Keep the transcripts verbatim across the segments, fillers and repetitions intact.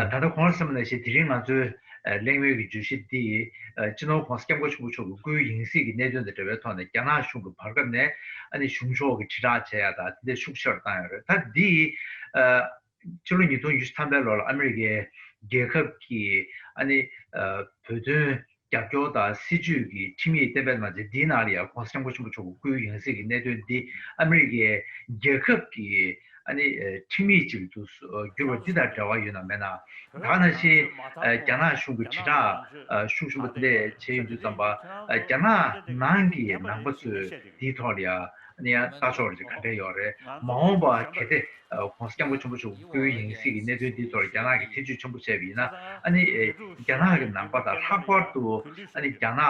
ད་ལྟ་གོང་ལ་གསུངས་པ་ནང་བཞིན་དེ་རིང་ང་ཚོའི་ཨ་གླེང་མོལ་གྱི་བརྗོད་གཞི་འདི་ཨ་སྤྱི་ནོར་༸གོང་ས་༸སྐྱབས་མགོན་ཆེན་པོ་མཆོག་གི་སྐུའི་ཡང་སྲིད་ཀྱི་གནད་དོན་དང་འབྲེལ་བའི་ཐོག་ནས་རྒྱ་ནག་གཞུང་གི་བར་སྐབས་ནས་ཨ་ནི་གཞུང་ཕྱོགས་ཀྱི་དྲིལ་བསྒྲགས་བྱེད་ཡ་དང་དེ་འདྲ་ཤུགས་ཆེ་རུ་བཏང་ཡོད་རེད། ད་འདི་ཨ་ཕྱི་ལོ་ཉིས་སྟོང་ཉི་ཤུ་ཐམ་པའི་ལོ་ལ་ཨ་མི་རི་ཀའི་རྒྱལ་ཁབ་ཀྱི་ཨ་ནི་ཨ་བོད་དོན་རྒྱབ་སྐྱོར་དང་སྲིད་ཇུས་ཀྱི་ཁྲིམས་ཡིག་གཏན་འབེབས་གནང་རྗེས་འདིའི་ནང་ལ་ཡང་༸གོང་ས་༸སྐྱབས་མགོན་ཆེན་པོ་མཆོག་གི་སྐུའི་ཡང་སྲིད་ཀྱི་གནད་དོན་འདི་ཨ་མི་རི་ཀའི་རྒྱལ་ཁབ་ཀྱི་ཨ་ནི་ཨ་ཁྲིམས་ཡིག་ཅིག་ཏུ་བསྒྱུར་བ་འདི་དང་འབྲེལ་བ་ཡོད་ན་མེད་ན། ད་ག་ནང་བཞིན་ཨ་རྒྱ་ནག་གཞུང་གི་དྲིལ་བསྒྲགས་ཨ་ཤུགས་ཆེན་པོ་དེ་འདྲ་བྱས་ཡོང་དུས་ཙམ་པ་ཨ་རྒྱ་ནག་ནང་གི་ནང་པ་ཚོས་འདིའི་ཐོག་ལ་ཡང་ཨ་ནི་ཡང་ལྟ་ཕྱོགས་རེ་ག་འདྲ་ཡོད་རེད། མ་འོངས་པ་གལ་ཏེ་༸གོང་ས་༸སྐྱབས་མགོན་ཆེན་པོ་མཆོག་སྐུའི་ཡང་སྲིད་ཀྱི་གནད་དོན་འདིའི་ཐོག་རྒྱ་ནག་གིས་ཐེ་བྱུས་ཆེན་པོ་བྱས་པ་ཡིན་ན་ཨ་ནི་ཨེ་རྒྱ་ནག་གི་ནང་པ་དང་ལྷག་པར་དུ་ཨ་ནི་རྒྱ་ནག་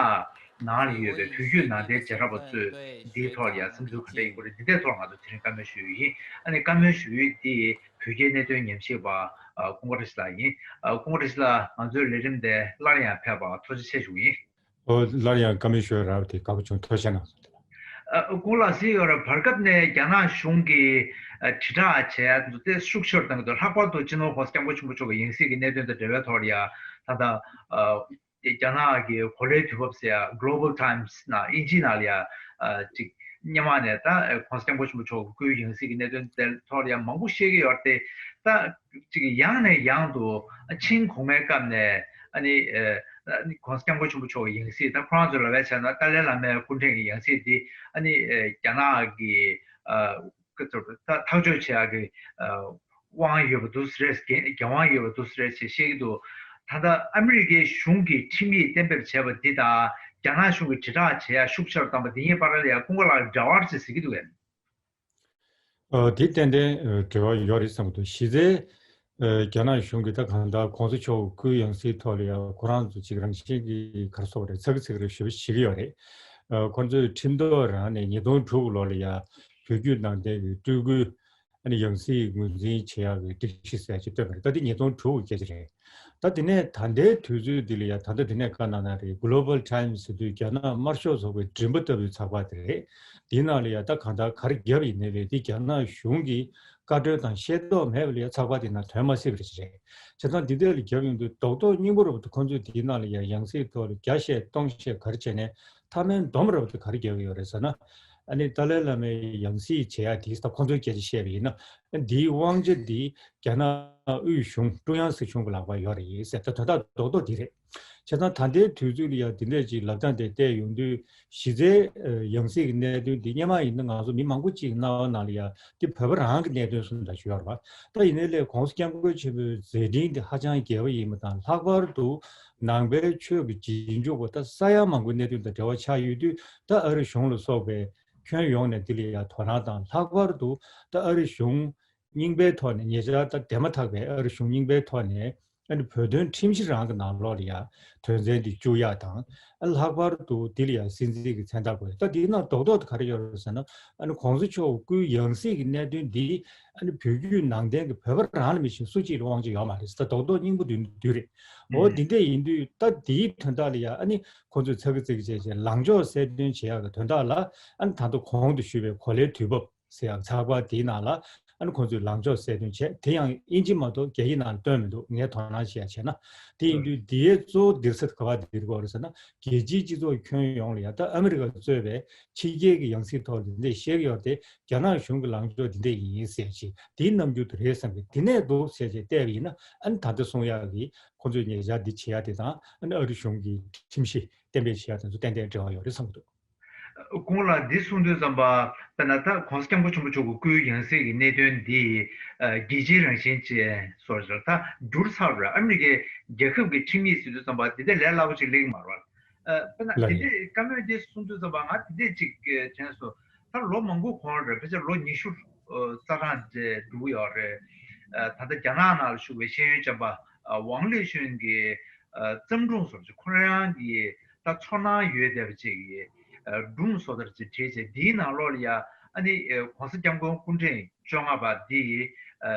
ནང་ལ་ཡོད་པའི་བོད་བརྒྱུད་ནང་བསྟན་བྱེ་བྲག་པ་ཚོས་འདིའི་ཐོག་ལ་ཡང་བསམ་ཚུལ་ག་འདྲ་ཡིན་པ་རེད། འདི་འདྲའི་ཐོག་ང་ཚོ་དེ་རིང་བཀའ་མོལ་ཞུ་ཡི་ཡིན། ཨ་ནི་བཀའ་མོལ་ཞུ་ཡུལ་འདི་བོད་རྒྱའི་གནད་དོན་ཉམས་ཞིབ་པ་ཨ་ཀུན་དགའ་བཀྲ་ཤིས་ལགས་ཡིན། ཨ་ཀུན་དགའ་བཀྲ་ཤིས་ལགས་ང་ཚོའི་ལས་རིམ་དེ་སླར་ཡང་ཕེབས་པར་ཐུགས་རྗེ་ཆེ་ཞུ་གི་ཡིན། ཨོ་སླར་ཡང་བཀའ་མོལ་ཞུ་རག་པ་དེ་དགའ་པོ་བྱུང་། ཐུགས་རྗེ་གནང་སོང་། ཨ་ཨ་ཀུན་ལགས་གཟིགས་ཡོད་རེད། བར་སྐབས་ནས་རྒྱ་ནག་གཞུང་གིས་ཨ་དྲིལ་བསྒྲགས་བྱས་ཡ་དེ་ཤུགས་ཆེ་རུ་བཏང་གི་འདུག་ལྷག་པར་དུ་སྤྱི་ནོར་༸གོང་ས་༸སྐྱབས་མགོན་ཆེན་པོ་མཆོག་གི་ཡང་སྲིད་ཀྱི་གནད་དོན་དང་འབྲེལ་བའི་ཐོག་ལ་ཡ་ད་ལྟ་ཨ་རྒྱ་ནག་གི་གོ་ལའི་དུས་བབ་ཟེར་ཡ་Global Times ནང་དབྱིན་ཇིའི་ནང་ལ་ཡ་ཨ་ཅིག་སྔོན་མ་ནས་ད་༸གོང་ས་༸སྐྱབས་མགོན་ཆེན་པོ་མཆོག་གི་སྐུའི་ཡང་སྲིད་ཀྱི་གནད་དོན་དེ་ཐོག་ལ་ཡ་མང་པོ་བཤད་ཀྱི་ཡོད་རེད་དེ། ད་ཅིག་ཡང་ནས་ཡང་དུ་ཨ་ཆིང་གོང་མའི་སྐབས་ནས་ཨ་ནི་ཨ་ཨ་ནི་༸གོང་ས་༸སྐྱབས་མགོན་ཆེན་པོ་མཆོག་གི་ཡང་སྲིད་ད་ཁོ་རང་ཚོས་ལབ་པའི་ཆ་ནས་ཏཱ་ལའི་བླ་མའི་སྐུ་ཕྲེང་གི་ཡང་སྲིད་འདི་ཨ་ནི་ཨ་རྒྱ་ནག་གི་ཨ་སྐུ་ཚབ་ད་ཐག་གཅོད་བྱེད་ཡག་གི་ཨ་དབང་ཡོད་པ་འདུག་ཟེར་རེད། འགན་འགན་དབང་ཡོད་པ་འདུག་ཟེར་རེད་ཅེས་བཤད་ཀྱི་འདུག་ད་ལྟ་ཨ་མི་རི་ཀའི་གཞུང་གིས་ཁྲིམས་ཡིག་གཏན་འབེབས་བྱས་པ་འདི་དང་རྒྱ་ནག་གཞུང་གིས་དྲིལ་བསྒྲགས་བྱེད་ཡ་ཤུགས་ཆེ་རུ་བཏང་པ་འདི་གཉིས་བར་ལ་ཡང་ཀུན་དགའ་ལགས་འབྲེལ་བ་ཅིག་གཟིགས་ཀྱི་འདུག་གས། ཨ་དེ་ཏན་ཏན་ཨ་འབྲེལ་བ་ཡོད་རེད་བསམ་གྱི་འདུག་གཞི་རྩའི་ཨ་རྒྱ་ནག་གཞུང་གིས་ད་གང་ལྟར་༸གོང་ས་མཆོག་སྐུའི་ཡང་སྲིད་ཐོག་ལ་ཡང་ཁོ་རང་ཚོ་ཅིག་རང་བཞིན་གྱི་ག་རེ་ཟེར་དགོས་རེད། ཚ་གི་ཚིག་རེ་ཞུ་བ་བྱེད་ཀྱི་ཡོད་རེད། ཨ་ཁོ་ཚོས་ཁྲིམས་ཐོག་རང་ནས་ཉིས་སྟོང་དྲུག་ལོ་ལ་ཡང་བོད་བརྒྱུད་ནང་བསྟན་གྱི་སྤྲུལ་སྐུའི་ཨ་ནི་ཡང་སྲིད་ངོས་འཛིན་བྱེད་ཡག་གི་སྒྲིག་གཞི་ཟེར་ཅིག་བཏོན་པ་རེད། ད་དེ་ཉིས་སྟོང་དྲུག་གི་སྐད་ཆ་རེད། ད་དེ་ནས་ད་ལྟའི་དུས་ཚོད་འདི་ལ་ཡང་ད་ལྟ་དེ་ནས་བཀའ་གནང་གནང་རེད། Global Times ཟེར་དུས་རྒྱ་ནག་དམར་ཤོག་ཚོགས་པའི་མགྲིན་པ་ལྟ་བུའི་ཚགས་པར་དེ་རེད། དེའི་ནང་ལ་ཡང་ད་གང་ལྟར་ག་རེ་བརྒྱབ་ཡིན་ནའི་རེད། དེ་རྒྱ་ནག་གཞུང་གི་བཀའ་འཁྲོལ་དང་ཤེས་རྟོགས་མེད་པ་ལ་ཡང་ཚགས་པར་དེ་ནང་དོན་མ་སྲིད་པ་རེད་ཅེས་རེད། བྱས་ཙང་འདི་འདྲ་ལ་བརྒྱབ་ཡོང་དུས་རྡོག་རྡོག་སྙིང་པོ་རེད་པ། ད་ཁོང་ཚོས་དེའི་ནང་ལ་ཡང་ཡང་སྲིད་ཐོག་ལ་བརྒྱ་བཤད་སྟོང་བཤད་ག་རེ་བྱས་ནས་མཐའ་མའི་སྡོམ་རེད་པ། ད་ག་རེ་བརྒྱབ་ཡོད་རེད་ཟེར་ན། ཨ་ནི་ཏཱ་ལའི་བླ་མའི་ཡང་སྲིད་བྱེད་ཡ་དེ་ད་ཁོང་ཚོའི་སྐད་ཆ་བཤད་པ་ཡིན་ན། ཨ་འདིའི་དབང་ཆ་འདི་རྒྱ་ནག་དབུས་གཞུང་ཀྲུང་དབྱང་སྲིད་གཞུང་གི་ལག་པར་ཡོད་རེད་ཟེར། ད་དོན་དག་རྡོག་རྡོག་འདི་རེད། བྱས་ཙང་ད་ལྟའི་དུས་ཚོད་ལ་ཡང་འདི་འདྲས་ཅིག་ལབ་སྟངས་དེ་བལྟས་ཡོང་དུས་གཞི་རྩའི་ཡང་སྲིད་ཀྱི་གནད་དོན་འདི་སྔོན་མ་ཡིན་ན་ང་ཚོ་མི་མང་པོ་ཅིག་གི་རྣ་བ་ནང་ལ་ཡང་འདི་བོད་པ་རང་གི་གནད་དོན་བཟོ་འདྲ་ཞིག་ཡོད་རེད་པ། ད་ཡིན་ནའི་ལས་༸གོང་ས་༸སྐྱབས་མགོན་ཆེན་པོའི་མཛད་འཕྲིན་འདི་ཧ་ཅང་རྒྱས་པ་ཡིན་པ་དང་། ལྷག་པར་དུ་ནང་པའི་ཆོས་ཀྱི་རྗེས་འཇུག་པ་ད་ས་ཡ་མང་པོའི་གནད་དོན་དང་འབྲེལ་བ་ཆགས་ཡོད་དུས། ད་ཨ་རི་གཞུང་ལ་སོགས་པའི་ཁྱོན་ཡོངས་ནས་འདི་ལ་ཡང་དོ་སྣང་དང་། ལྷག་པར་དུ་ད་ཨ་རི་གཞུང་རྙིང་པའི་ཐོག་ནས། ཉེ་ཆར་ད་འདས་མ་ཐག་པའི་ཨ་རི་གཞུང་རྙིང་པའི་ཐོག་ནས་ཨ་ནི་བོད་དོན་ཁྲིམས་གཞི་རང་གི་ནང་ལོགས་ལ་ཡང་དོན་ཚན་འདི་བཅུག་ཡག་དང་། ཨ་ལྷག་པར་དུ་འདི་ལ་ཡང་སྲིད་འཛིན་གྱི་མཚན་རྟགས་དགོས། ད་འདིའི་ནང་རྡོག་རྡོག་ཏུ་ག་རེ་ཡོད་རེད་ཟེར་ན། ཨ་ནི་༸གོང་ས་མཆོག་སྐུའི་ཡང་སྲིད་ཀྱི་གནད་དོན་འདི་ཨ་ནི་བོད་བརྒྱུད་ནང་བསྟན་གྱི་བོད་པ་རང་ལ་མི་ཤེས་སུ་གཅིག་ལ་དབང་ཆ་ཡོད་མ་རེད། ད་རྡོག་རྡོག་སྙིང་པོ་འདི་འདི་རེད། འོ་འདི་འདྲ་ཡིན་དུས་ད་འདིའི་དོན་དག་ལ་ཡང་ཨ་ནི་ཁོང་ཚོས་ཚ་གི་ཚིག་བྱས་བྱས་ལངས་ཕྱོགས་གསལ་སྟོན་བྱེད་ཡག་གི་དོན་དག་ལ། ཨ་ནི་ད་ལྟ་གོང་དུ་ཞུས་པའི་གོ་ལའི་དུས་བབ་ཟེར་ཡག་ཚགས་པར་དེའི་ནང་ལ་ཨ་ནི་ཁོང་ཚོས་ལངས་ཕྱོགས་གསལ་སྟོན་བྱས། དེ་ཡང་དབྱིན་ཇི་མ་གཏོགས་རྒྱ་ཡིག་ནང་བཏོན་མི་འདུག་ངས་དོ་སྣང་བྱས་ཡག་བྱས་ན། དེ་ཡིན་དུས་འདིའི་གཙོ་བོ་སྡིགས་ས་ག་པར་སྡིགས་ཀྱི་ཡོད་རེད་ཟེར་ན། རྒྱལ་སྤྱིའི་སྤྱི་ཚོགས་ཁྱོན་ཡོངས་ལ་ཡང་ད་ཨ་མི་རི་ཀ་གཙོས་པའི་ཕྱི་རྒྱལ་གྱི་ཡང་སྲིད་ཐོག་ལ་འདི་འདྲས་བཤད་ཀྱི་ཡོད་རེད་དེ། རྒྱ་ནག་གཞུང་གི་ལངས་ཕྱོགས་འདི་འདྲས་ཡིན་ཟེར་ཅིག་དེའི་རྣམ་འགྱུར་དེ་རེད་བསམ་གི། དེ་ནས་འདུག་ཟེར་བྱས་བལྟས་པ་ཡིན་ན། ཨ་ནི་ད་ལྟ་གསུང་ཡག་གི་ཁོང་ཚོས་ཉེ་ཆར་འདི་བྱེད་ཡག་དེ་དང་། ཨ་ནི་ཨ་རི་གཞུང་གི་ཁྲིམས་གཞི་གཏན་འབེབས་བྱེད་ཡག་དེ་ཚོ་ཏན་ཏན་འབྲེལ་བ་ཡོད་རེད་བསམ་གི་འདུག་ཁོང་ལ་འདི་གསུང་དུས་ཙམ་པ། དཔེར་ན་ད་༸གོང་ས་༸སྐྱབས་མགོན་ཆེན་པོ་མཆོག་གི་སྐུའི་ཡང་སྲིད་ཀྱི་གནད་དོན་འདི་ཨ་རྒྱལ་སྤྱིའི་རང་བཞིན་ཅན་བཟོ་འདྲ་ད་འགྱུར་ཚར་བ་རེད། ཨ་མི་རི་ཀའི་རྒྱལ་ཁབ་ཀྱི་ཁྲིམས་ཡིག་ཟེར་དུས་ཙམ་པ་འདི་འདྲ་ལས་སླ་པོ་ཅིག་སླེབས་ཀྱི་མ་རེད། ཨ་དཔེར་ན་ལགས་འདི་ཡིན། འདྲའི་བཀའ་མོལ་འདི་གསུང་དུས་ཙམ་པ་ང་འདི་འདྲས་ཅིག་དྲན་སོང་། ད་ལོ་མང་པོ་གོང་རེད། ཕལ་ཆེར་ལོ་ཉི་ཤུ་རྩ་གྲངས་འདྲ་འགྲོ་གི་ཡོད་རེད། ཨ་ད་ལྟ་རྒྱ་ནག་ནང་ལ་བཞུགས་པའི་ཤེས་ཡོན་ཅན་པ་ཨ་ཝང་ལེ་ཤུན་གྱིས་ཨ་བརྩམས་སྒྲུང་བཟོ་འདྲ་ཅིག་ཁོ་རང་གི་ད་ཚོར་སྣང་ཡོད་བསྡད་པ་ཅིག་གི་ཨ་སྒྲུང་བཟོ་འདྲ་ཅིག་བྲིས་བྱས། འདིའི་ནང་ལོགས་ལ་ཡ་ཨ་ནི་ཨ་༸གོང་ས་༸སྐྱབས་མགོན་སྐུ་ཕྲེང་བཅོ་ལྔ་པ་འདི་ཨ་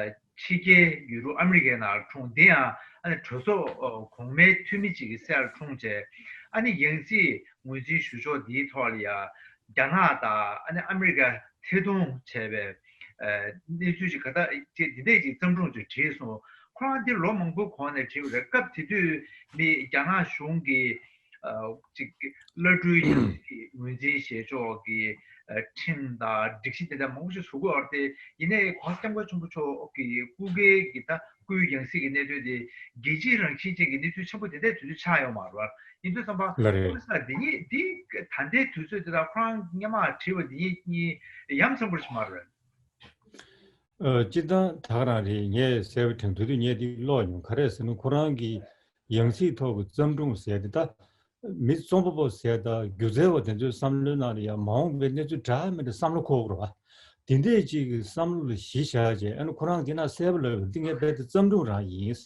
ཕྱི་རྒྱལ་ཡུལ་གྲུ་ཨ་མི་རི་ཀའི་ནང་ལ་འཁྲུངས། འདི་ཡང་ཨ་ནི་གྲོས་ཚོགས་ཨ་གོང་མའི་འཐུས་མི་ཅིག་གི་སྲས་ལ་འཁྲུངས་བྱས། ཨ་ནི་ཡང་སྲིད་ངོས་འཛིན་ཞུ་ཕྱོགས་འདིའི་ཐོག་ལ་ཡ་རྒྱ་ནག་དང་ཨ་ནི་ཨ་མི་རི་ཀ་ཐད་གཏོང་བྱས་པའི་ཨ་གནས་ཚུལ་ཅིག་ག་ད་ཅིག་འདི་འདྲས་ཅིག་བརྩམས་སྒྲུང་ཅིག་བྲིས་སོང་། ཁོ་རང་འདི་ལོ་མང་པོའི་གོང་ནས་བྲིས་པ་རེད། སྐབས་དེ་དུས་མི་རྒྱ་ནག་གཞུང་གི་ཨ་ཅིག་བླ་སྤྲུལ་ཡང་སྲིད་ངོས་འཛིན་བྱེད་ཕྱོགས་ཀྱི་ཨ་ཁྲིམས་དང་སྒྲིག་གཞི་དེ་འདྲ་མང་པོ་ཞིག་བཟོ་གི་ཡོད་རེད་དེ། ཡིན་ནའི་༸གོང་ས་༸སྐྱབས་མགོན་ཆེན་པོ་མཆོག་གི་སྐུ་སྒེར་གྱི་ད་སྐུའི་ཡང་སྲིད་ཀྱི་གནད་དོན་དེ་རྒྱལ་སྤྱིའི་རང་བཞིན་ཅན་གྱི་གནས་ཚུལ་ཆེན་པོ་དེ་འདྲའི་དུས་ཚོད་ཆགས་ཡོད་མ་རེད་བ། ཡིན་དུས་ཙམ་པ་ལ་རེད། ཁོ་ས་འདི་ཉིད་འདི་ད་ལྟའི་དུས་ཚོད་དེ་དང་ཁོ་རང་སྔོན་མ་བྲིས་པ་འདི་ཉིད་གཉིས་ཡ་མཚན་པོ་ཞིག་མ་རེད། ཨ་སྤྱིར་བཏང་ད་ག་རང་རེད། ངས་གསལ་པོ་དྲན་དུས་དུས་ངས་འདི་ཀློག་མྱོང་། ག་རེ་ཟེར་ན་ཁོ་རང་གི་ཡང་སྲིད་ཐོག་གི་བརྩམས་སྒྲུང་ཟེར་དེ་ད་མི་རྩོམ་པ་པོ་ཟེར་དང་སྒྱུ་རྩལ་བ་དེ་ཚོའི་བསམ་བློའི་ནང་ལ་ཡང་མ་འོངས་པའི་གནས་ཚུལ་འདྲ་མི་འདྲ་བསམ་བློ་འཁོར་དགོས་རེད་བ། དེ་འདྲས་ཅིག་གི་བསམ་བློ་ལ་གཞི་བཞག་བྱས། ཨ་ནི་ཁོ་རང་དེ་ན་གསལ་པོ་ལབ་ཡོད། འདི་ངས་རྦད་དེ་བརྩམས་སྒྲུང་རང་ཡིན།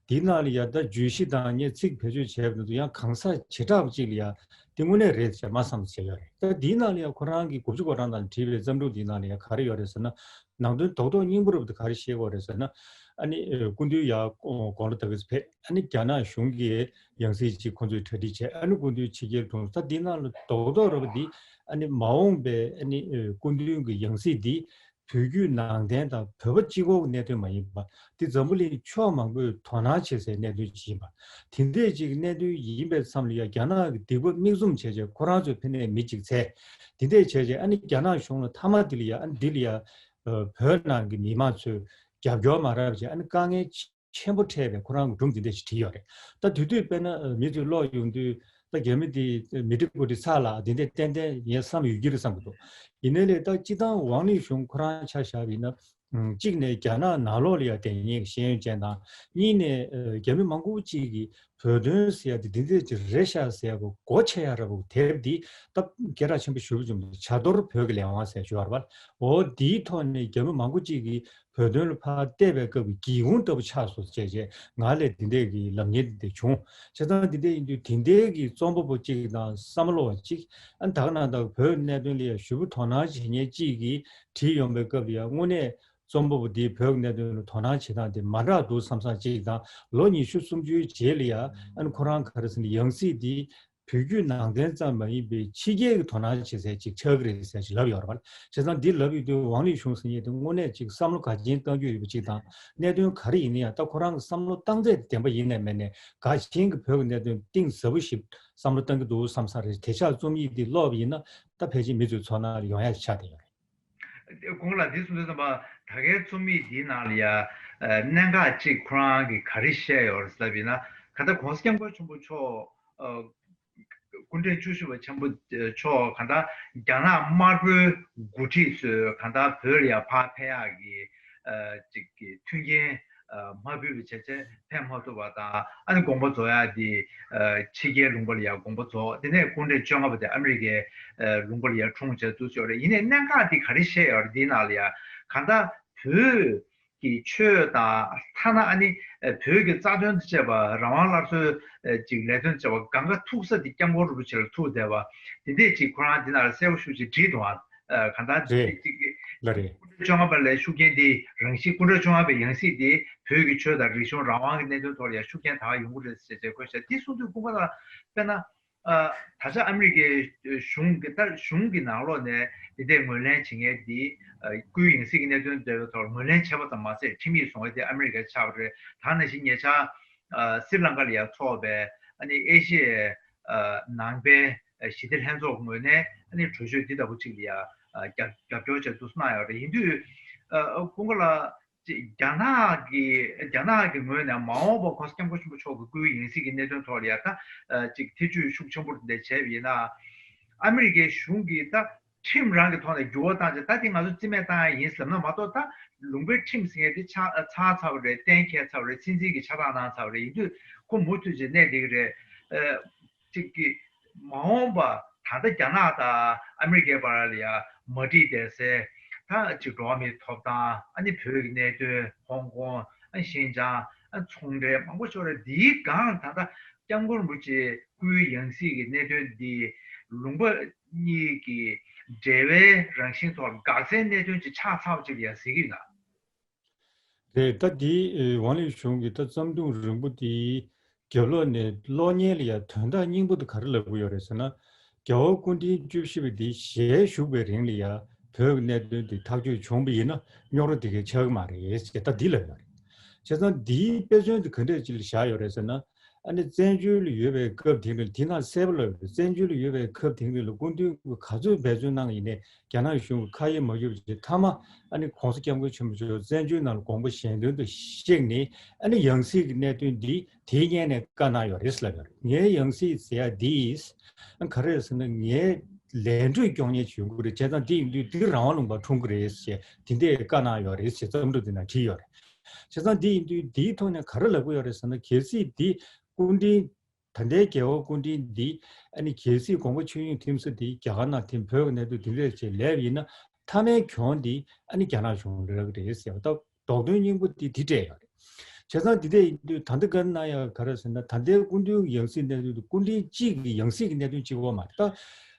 དེའི་ནང་ལ་ཡ་ད་བརྗོད་གཞི་དང་ངས་ཚིག་བེད་སྤྱོད་བྱས་པ་དེ་ཚོ་ཡང་གང་ཟག་བྱེ་བྲག་པ་ཅིག་ལ་ཡ་དེ་དངོས་གནས་རེད་ཅེས་མ་བསམ་བྱས་ཡོད་རེད། ད་དེའི་ནང་ལ་ཡ་ཁོ་རང་གི་དགུ་བཅུ་གོ་གྲངས་ནང་ལ་བྲིས་པའི་བརྩམས་སྒྲུང་དེའི་ནང་ལ་ཡ་ག་རེ་ཡོད་རེད་ཟེར་ན། ནང་དོན་རྡོག་རྡོག་སྙིང་པོ་རུ་ག་རེ་བཤད་ཀྱི་ཡོད་རེད་ཟེར་ན། ཨ་ནི་ཨ་སྐུ་མདུན་ཡར་དགུང་ལོ་དག་གིས་ཕེབས། ཨ་ནི་རྒྱ་ནག་གཞུང་གིས་ཡང་སྲིད་ཅིག་ཁོང་ཚོས་གྲ་སྒྲིག་བྱས། ཨ་ནི་སྐུ་མདུན་ཕྱི་རྒྱལ་གྲོངས། ད་འདི་ནང་ལ་རྡོག་རྡོག་རུ་འདི་ཨ་ནི་མ་འོངས་པའི་ཨ་ནི་ཨ་སྐུ་མདུན་གྱི་ཡང་སྲིད་འདི་བོད་བརྒྱུད་ནང་བསྟན་དང་བོད་པ་གཅིག་པོ་གི་གནད་དོན་མ་ཡིན་པ། འདི་འཛམ་བུ་གླིང་ཕྱོགས་མང་པོས་དོ་སྣང་བྱེད་སའི་གནད་དོན་ཅིག་ཡིན་པ། དེ་འདྲས་ཅིག་གནད་དོན་ཡིན་པའི་མཚམས་ལ་ཡ་རྒྱ་ནག་གི་སྡིག་པ་མིག་བཙུམ་བྱས་བྱས་ཁོ་རང་ཚོའི་ཕ་ནས་མི་གཅིག་བཙལ། དེ་འདྲས་བྱས་བྱས་ཨ་ནི་རྒྱ་ནག་གཞུང་ལ་མཐའ་མ་འདི་ལ་ཡ་ཨ་ནི་འདི་ལ་ཡ་ཨ་བོད་ནང་གི་མི་མང་ཚོས་རྒྱབ་སྐྱོར་མ་རག་བྱས། ཨ་ནི་དཀའ་ངལ་ཆེན་པོ་འཕྲད་པའི་ཁོ་རང་གི་སྒྲུང་འདི་འདྲས་ཞིག་བྲིས་ཡོད་རེད། ད་དེ་དུས་དཔེར་ན་ཨ་མི་ཚོས་ཀློག་ཡོང་དུས་ད་རྒྱ་མི་འདི་མི་འགྲིག་པོ་འདི་ཚ་ལ་འདི་འདྲས་ཏན་ཏན་ངས་བསམ་ཡོད་ཀྱི་རེད་བསམ་གྱི་འདུག་ཡིན་ནའི་ལས་ད་སྤྱིར་བཏང་ཝང་ལི་ཞུང་ཁོ་རང་ཆ་བཞག་པ་ཡིན་ན། ཨམ། གཅིག་ནས་རྒྱ་ནག་ནང་ལོགས་ལ་ཡང་དེ་ཉིད་ཤེས་ཡོན་ཅན་དང་། གཉིས་ནས་ཨ་རྒྱ་མི་མང་པོ་གཅིག་གིས་བོད་དོན་ཟེར་ཡ་དེ་འདི་འདྲས་ཅིག་རེད་ཤག་ཟེར་ཡ་གོ་གོ་ཆེ་ཡ་ར་བོ་དེབ་འདི་སྟབས་སྐད་གྲགས་ཆེན་པོ་ཞེ་པོ་བྱུང་། བྱ་རྡོར་བོད་ཀྱི་ལས་དབང་ཟེར་ཞུ་བ་རེད་པ། འོ་འདིའི་ཐོག་ནས་རྒྱ་མི་མང་པོ་གཅིག་གིས་བོད་དོན་ལ་ཕར་བལྟས་པའི་སྐབས་ཀྱི་སྒེའུ་ཁུང་ལྟ་བུ་ཆགས་སོང་ཟེར་བྱས་ང་ལ་འདི་འདྲས་ཀྱི་ལབ་མཁན་འདི་འདྲས་བྱུང་། བྱས་ཙང་འདི་འདྲས་ཡིན་དུས་དེ་འདྲས་ཀྱི་རྩོམ་པ་པོ་གཅིག་དང་བསམ་བློ་བ་གཅིག་ཨ་ནི་ད་ག་ནང་ལྟར་བོད་གནད་དོན་ལ་ཡང་ཞེ་པོ་དོ་སྣང་བྱེད་མཁན་གཅིག་གིས་བྲིས་ཡོང་བའི་སྐབས་ལ་ཡང་དངོས་གནས་རྩོམ་པ་པོ་འདིས་བོད་ཀྱི་གནད་དོན་ལ་དོ་སྣང་བྱེད་སྟངས་དེ་མ་འདྲ་འདུག་བསམ་བསམ་གཅིག་དང་། ལོ་ཉི་ཤུ་སུམ་ཅུའི་རྗེས་ལ་ཡང་ཨ་ནི་ཁོ་རང་ག་རེ་ཟེར་ན་ཡང་སྲིད་འདི་བོད་བརྒྱུད་ནང་བསྟན་ཙམ་མ་ཡིན་པའི་ཕྱི་རྒྱལ་གྱི་དོ་སྣང་བྱེད་ས་ཅིག་ཆགས་ཀྱི་རེད་ཟེར་ཅིག་ལབ་ཡོད་རེད་པ། བྱས་ཙང་འདི་ལབ་ཡོད་དུས་ཝང་ལི་ཞུང་ཟེར་མཁན་དེ་དངོས་གནས་ཅིག་བསམ་བློ་ག་ཅན་གཏང་རྒྱུ་ཡོད་པ་ཅིག་དང་། གནད་དོན་ག་རེ་ཡིན་ན་ཡང་ད་ཁོ་རང་གི་བསམ་བློ་བཏང་ཚད་དེ་བདེན་པ་ཡིན་ནའི་མིན་ནའི་ག་ཅན་གྱི་བོད་ཀྱི་གནད་དོན་གཏིང་ཟབ་པོ་ཞིག་བསམ་བློ་བཏང་གི་འདུག་བསམ་ས་རེད། དེ་ཆགས་རྩོམ་ཡིག་འདི་ཀློག་པ་ཡིན་ན་ད་ཕལ་ཆེར་མི་ཚོའི་ཚོར་སྣང་ལ་ཡོང་ཡ་ཆགས་བསྡད་ཡོད་རེད། དགུང་ལ་འདི་གསུང་དུས་ཙམ་པ་ད་གའི་རྩོམ་ཡིག་འདིའི་ནང་ལ་ཡ་ཨ་གནད་འགག་ཅིག་ཁོ་རང་གིས་ག་རེ་བཤད་ཡོད་རེད་ཟེར་བ་ཡིན་ན། གང་ལྟར་༸གོང་ས་༸སྐྱབས་མགོན་ཆེན་པོ་མཆོག་ཨ་སྐུ་ཕྲེང་བཅུ་བཞི་པ་ཆེན་པོ་མཆོག་གང་ལྟར་རྒྱ་ནག་དམར་པོའི་འགོ་ཁྲིད་ཚོས་གང་ལྟར་བོད་ལ་ཡ་ཕར་ཕེབས་ཡག་གི་ཨ་ཅིག་གི་མཐུན་རྐྱེན་ཨ་མ་ཕུལ་བ་བྱས་ཚེ་ཕན་མ་ཐོགས་པ་དང་། ཨ་ནི་དགོངས་པ་རྫོགས་ཡག་དེ་ཨ་ཕྱི་རྒྱལ་ལུང་པ་ལ་ཡང་དགོངས་པ་རྫོགས། དེ་ནས་སྐུ་ཕྲེང་བཅོ་ལྔ་པ་དེ་ཨ་མི་རི་ཀའི་ཨ་ལུང་པ་ལ་ཡང་འཁྲུངས་བྱས་འདུག་ཟེར་བ་རེད། ཡིན་ནའི་གནད་འགག་དེ་ག་རེ་བཤད་ཡོད་རེད། དེའི་ནང་ལ་ཡང་གང་ལྟར་བོད་ཀྱི་ཆོས་དང་། ཐ་ན་ཨ་ནི་ཨ་བོད་ཀྱི་རྩ་དོན་དང་བཅས་པ། རང་དབང་སླར་གསོའི་ཨ་ཅིག་ལས་དོན་དང་བཅས་པ་གང་ག་ཐུག་ས་དེ་སྐྱབས་མགོན་རིན་པོ་ཆེ་ལ་ཐུག་བསྡད་པ་དེ་འདྲས་ཅིག་ཁོ་རང་དེ་ནང་ལ་གསལ་པོ་ཞེ་པོ་ཅིག་བྲིས་འདུག་ཨ། ཨ་གང་ལྟར་རེད། ཅིག་ཅིག་ལ་རེད། སྐུ་ཕྲེང་བཅོ་ལྔ་པ་ལ་ཤུགས་རྐྱེན་དེ་རང་བཞིན། སྐུ་ཕྲེང་བཅོ་ལྔ་པའི་ཡང་སྲིད་དེ་བོད་ཀྱི་ཆོས་དང་རིག་གཞུང་རང་དབང་གི་གནད་དོན་ཐོག་ལ་ཡང་ཤུགས་རྐྱེན་ད་ག་ཡོང་གི་རེད་ཟེར་བྱས་བཀོད་བཞག་དེ་གསུང་དུས་སྐུ་ངོ་ལ་དཔེར་ན། ཨ་ད་ཆ་ཨ་མི་རི་ཀའི་གཞུང་གི་ད་གཞུང་གི་ནང་ལོགས་ནས་དེ་འདྲའི་ངོས་ལེན་བྱེད་མཁན་འདི་ཨ་སྐུའི་ཡང་སྲིད་ཀྱི་གནད་དོན་འབྲེལ་བའི་ཐོག་ངོས་ལེན་བྱས་པ་ཙམ་མ་ཟད་ཁྲིམས་ཡིག་བཟོ་མཁན་དེ་ཨ་མི་རི་ཀའི་ཆགས་པ་རེད། ད་ནང་བཞིན་ཉེ་ཆར་ཨ་སི་རི་ལང་ཀ་ལ་ཡང་འཚོགས་པའི་ཨ་ནི་ཨེ་ཤི་ཡའི་ཨ་ནང་པའི་ཨ་ཞི་བདེ་ལྷན་ཚོགས་ངོས་ནས་ཨ་ནི་གྲོས་ཆོད་འདི་ལྟ་བུ་ཅིག་ལ་ཡང་ཨ་རྒྱབ་རྒྱབ་སྐྱོར་བྱས་འདུག་གནང་ཡོད་རེད། ཡིན་དུས་ཨ་སྐུ་ངོ་ལ། ཅིག་རྒྱ་ནག་གི་རྒྱ་ནག་གི་ངོས་ནས་མ་འོངས་པ་༸གོང་ས་༸སྐྱབས་མགོན་ཆེན་པོ་མཆོག་གི་སྐུའི་ཡང་སྲིད་ཀྱི་གནད་དོན་ཐོག་ལ་ཡ་ད་ཨ་ཅིག་ཐེ་བྱུས་ཤུགས་ཆེན་པོ་འདི་འདྲ་བྱས་པ་ཡིན་ན། ཨ་མི་རི་ཀའི་གཞུང་གིས་ད་ཁྲིམས་རང་གི་ཐོག་ནས་འགྱུར་བ་བཏང་རྗེས་ད་དེ་ང་ཚོ་རྩིས་མེད་བཏང་ཡ་ཡིན་ཟེར་ན་མ་གཏོགས། ད་ལུང་པའི་ཁྲིམས་ཟེར་མཁན་དེ་ཆགས་ཚར་ཚར་བ་རེད། གཏན་འཁེལ་ཚར་བ་རེད། སྲིད་འཛིན་གྱིས་ཕྱག་རྟགས་གནང་ཚར་བ་རེད། ཡིན་དུས་ཁོ་མུ་མཐུད་བྱས་གནས་བསྡད་ཀྱི་རེད། ཨ། གཅིག་གིས་མ་འོངས་པ་ད་ལྟ་རྒྱ་ནག་དང་ཨ་མི་རི་ཀའི་བར་ལ་ཡ་མ་འགྲིག་བསྡད་སའི་ད་གཅིག་འགྲོ་བ་མིའི་ཐོབ་ཐང་། ཨ་ནི་བོད་ཀྱི་གནད་དོན། ཧོང་ཀོང་། ཨ་ནི་ཤིན་ཅང་། ཨ་ནི་ཚོང་འབྲེལ་མང་པོ་ཤོར་རེད། འདིའི་སྒང་ད་ལྟ་སྐྱབས་མགོན་རིན་པོ་ཆེའི་སྐུའི་ཡང་སྲིད་ཀྱི་གནད་དོན་འདི་ལུང་པ་གཉིས་ཀྱི་འབྲེལ་བའི་རང་བཞིན་ཐོག་འགག་རྩའི་གནད་དོན་ཅིག་ཆགས་ཚར་བ་ཅིག་ལ་ཡ་གཟིགས་ཀྱི་ཡོད་ན། རེད། ད་འདི་ཨེ་ཝང་ལི་ཞུང་གིས་ད་བརྩམས་སྒྲུང་རིང་པོ་འདིའི་རྒྱབ་ལོགས་ནས་གློག་བརྙན་ལ་ཡང་དོན་དག་སྙིང་པོ་དེ་ག་རེ་ལབ་ཀྱི་ཡོད་རེད་ཟེར་ན། རྒྱལ་བ་སྐུ་ཕྲེང་བཅུ་བཞི་པ་འདི་ཞལ་བཞུགས་པའི་རིང་ལ་ཡང་བོད་ཀྱི་གནད་དོན་འདི་ཐག་གཅོད་བྱུང་བ་ཡིན་ན་རྙོག་དྲ་དེ་གའི་ཆགས་ཀྱི་མ་རེད་ཅེས་ད་འདི་ལབ་ཡོད་རེད། བྱས་ཙང་འདིའི་དཔེ་མཚོན་དེ་ག་འདྲས་ཅིག་ལ་བཞག་ཡོད་རེད་ཟེར་ན། ཨ་ནི་བཙན་བྱོལ་ལ་ཡོད་པའི་སྐབས་དེ་རིང་དེ་སྔ་གསལ་པོ་ལབ་ཡོད་རེད། བཙན་བྱོལ་ལ་ཡོད་པའི་སྐབས་དེ་རིང་ལ་སྐུ་མདུན་གྱིས་ག་ཚོད་འབད་བརྩོན་གནང་ཡིན་ནའི་རྒྱ་ནག་གཞུང་གིས་ཁ་ཡེ་མ་བརྒྱབ་པ་བྱས། མཐའ་མ་ཨ་ནི་༸གོང་ས་༸སྐྱབས་མགོན་ཆེན་པོ་མཆོག་བཙན་བྱོལ་ནང་ལ་དགོངས་པ་གཞན་དོན་དུ་གཤེགས་ནས། ཨ་ནི་ཡང་སྲིད་ཀྱི་གནད་དོན་འདི་དེའི་སྔོན་ནས་བཀའ་གནང་ཡོད་རེད་ལབ་ཡོད་རེད། ངས་ཡང་སྲིད་ཟེར་ཡ་འདི་ག་རེ་རེད་ཟེར་ན། ངས་ལས་འགྲོས་སྐྱོང་མཁན་ཞིག་ཡོང་གི་རེད། བྱས་ཙང་འདི་ཡིན་དུས་འདི་རང་དབང་ལུང་པར་འཁྲུངས་ཀྱི་རེད་ཅེས་དེ་འདྲས་བཀའ་གནང་ཡོད་རེད་ཅེས་བརྩམས་སྒྲུང་འདི་ནང་བྲིས་ཡོད་རེད། བྱས་ཙང་འདི་ཡིན་དུས་འདིའི་ཐོག་ནས་ག་རེ་ལབ་ཀྱི་ཡོད་རེད་ཟེར་ན། གལ་སྲིད་འདི་སྐུ་ཕྲེང་ད་ལྟའི་རྒྱལ་བ་སྐུ་ཕྲེང་འདི་ཨ་ནི་གལ་སྲིད་དགོངས་པ་ཆོས་དབྱིངས་ཐིམ་ས་འདི་རྒྱ་གར་ནང་ཐིམ། བོད་ཀྱི་གནད་དོན་འདི་འདྲས་བྱས་ལབ་ཡིན་ན། མཐའ་མའི་གྱོང་འདི་ཨ་ནི་རྒྱ་ནག་གཞུང་ལ་རག་གི་རེད་ཟེར་བ། ད་རྡོག་རྡོན་སྙིང་པོ་འདི་འདི་སྤྲད་ཡོད་རེད། བྱས་ཙང་འདི་འདྲས་ཡིན་དུས་ད་ལྟ་བཀའ་གནང་ཡག་ག་རེ་ཟེར་ན། ད་ལྟའི་སྐུ་མདུན་ཡང་སྲིད་གནད་དོན་དུ་སྐུ་ཕྲེང་གཅིག་གི་ཡང་སྲིད་ཀྱི་གནད་དོན་གཅིག་པོ་མ་རེད།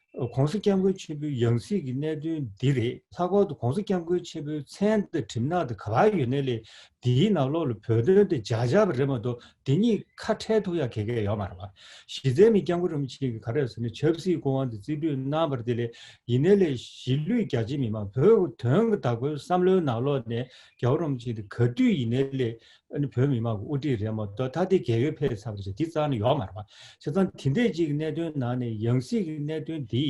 ད་༸གོང་ས་༸སྐྱབས་མགོན་ཆེན་པོའི་ཡང་སྲིད་ཀྱི་གནད་དོན་འདི་རེད། ལྷག་པར་དུ་༸གོང་ས་༸སྐྱབས་མགོན་ཆེན་པོའི་མཚན་དང་གྲིབ་ནག་དང་ག་པར་ཡོད་ནའི་ལས། འདིའི་ནང་ལོགས་ལ་བོད་དོན་དེ་འཇགས་འཇགས་པ་རེད་མ་གཏོགས། དེ་གཉིས་ཁ་བྲལ་ཐུབ་ཡག་ག་གེ་ཡོད་མ་རེད་པ། གཞི་རྩའི་མི་སྐྱབས་མགོན་རིན་པོ་ཆེ་གིས་ག་རེ་ཟེར་ན། ཆབ་སྲིད་སྐུ་དབང་དེ་རྩིས་སྤྲོད་གནང་བ་རེད་དེ་ལས། ཡིན་ནའི་ལས་གཞིས་ལུས་རྒྱ་ཆེ་མི་མང་བོད་དོན་གྱི་བདག་པོའི་བསམ་བློའི་ནང་ལོགས་ནས་རྒྱལ་བ་རིན་པོ་ཆེ་དེ་ག་དུས་ཡིན་ནའི་ལས་ཨ་ནི་བོད་མི་མང་གི་དབུ་ཁྲིད་རེད་མ་གཏོགས། ད་དེ་རྒས་ཡོལ་ཕེབས་ཚར་བ་རེད་ཅེས་དེ་རྩ་ནས་ཡོད་མ་རེད་པ། བྱས་ཙང་དེ་འདྲས་ཅིག་གི་གནད་དོན་ནང་ནས་ཡང་སྲིད་ཀྱི་གནད་དོན་འདི་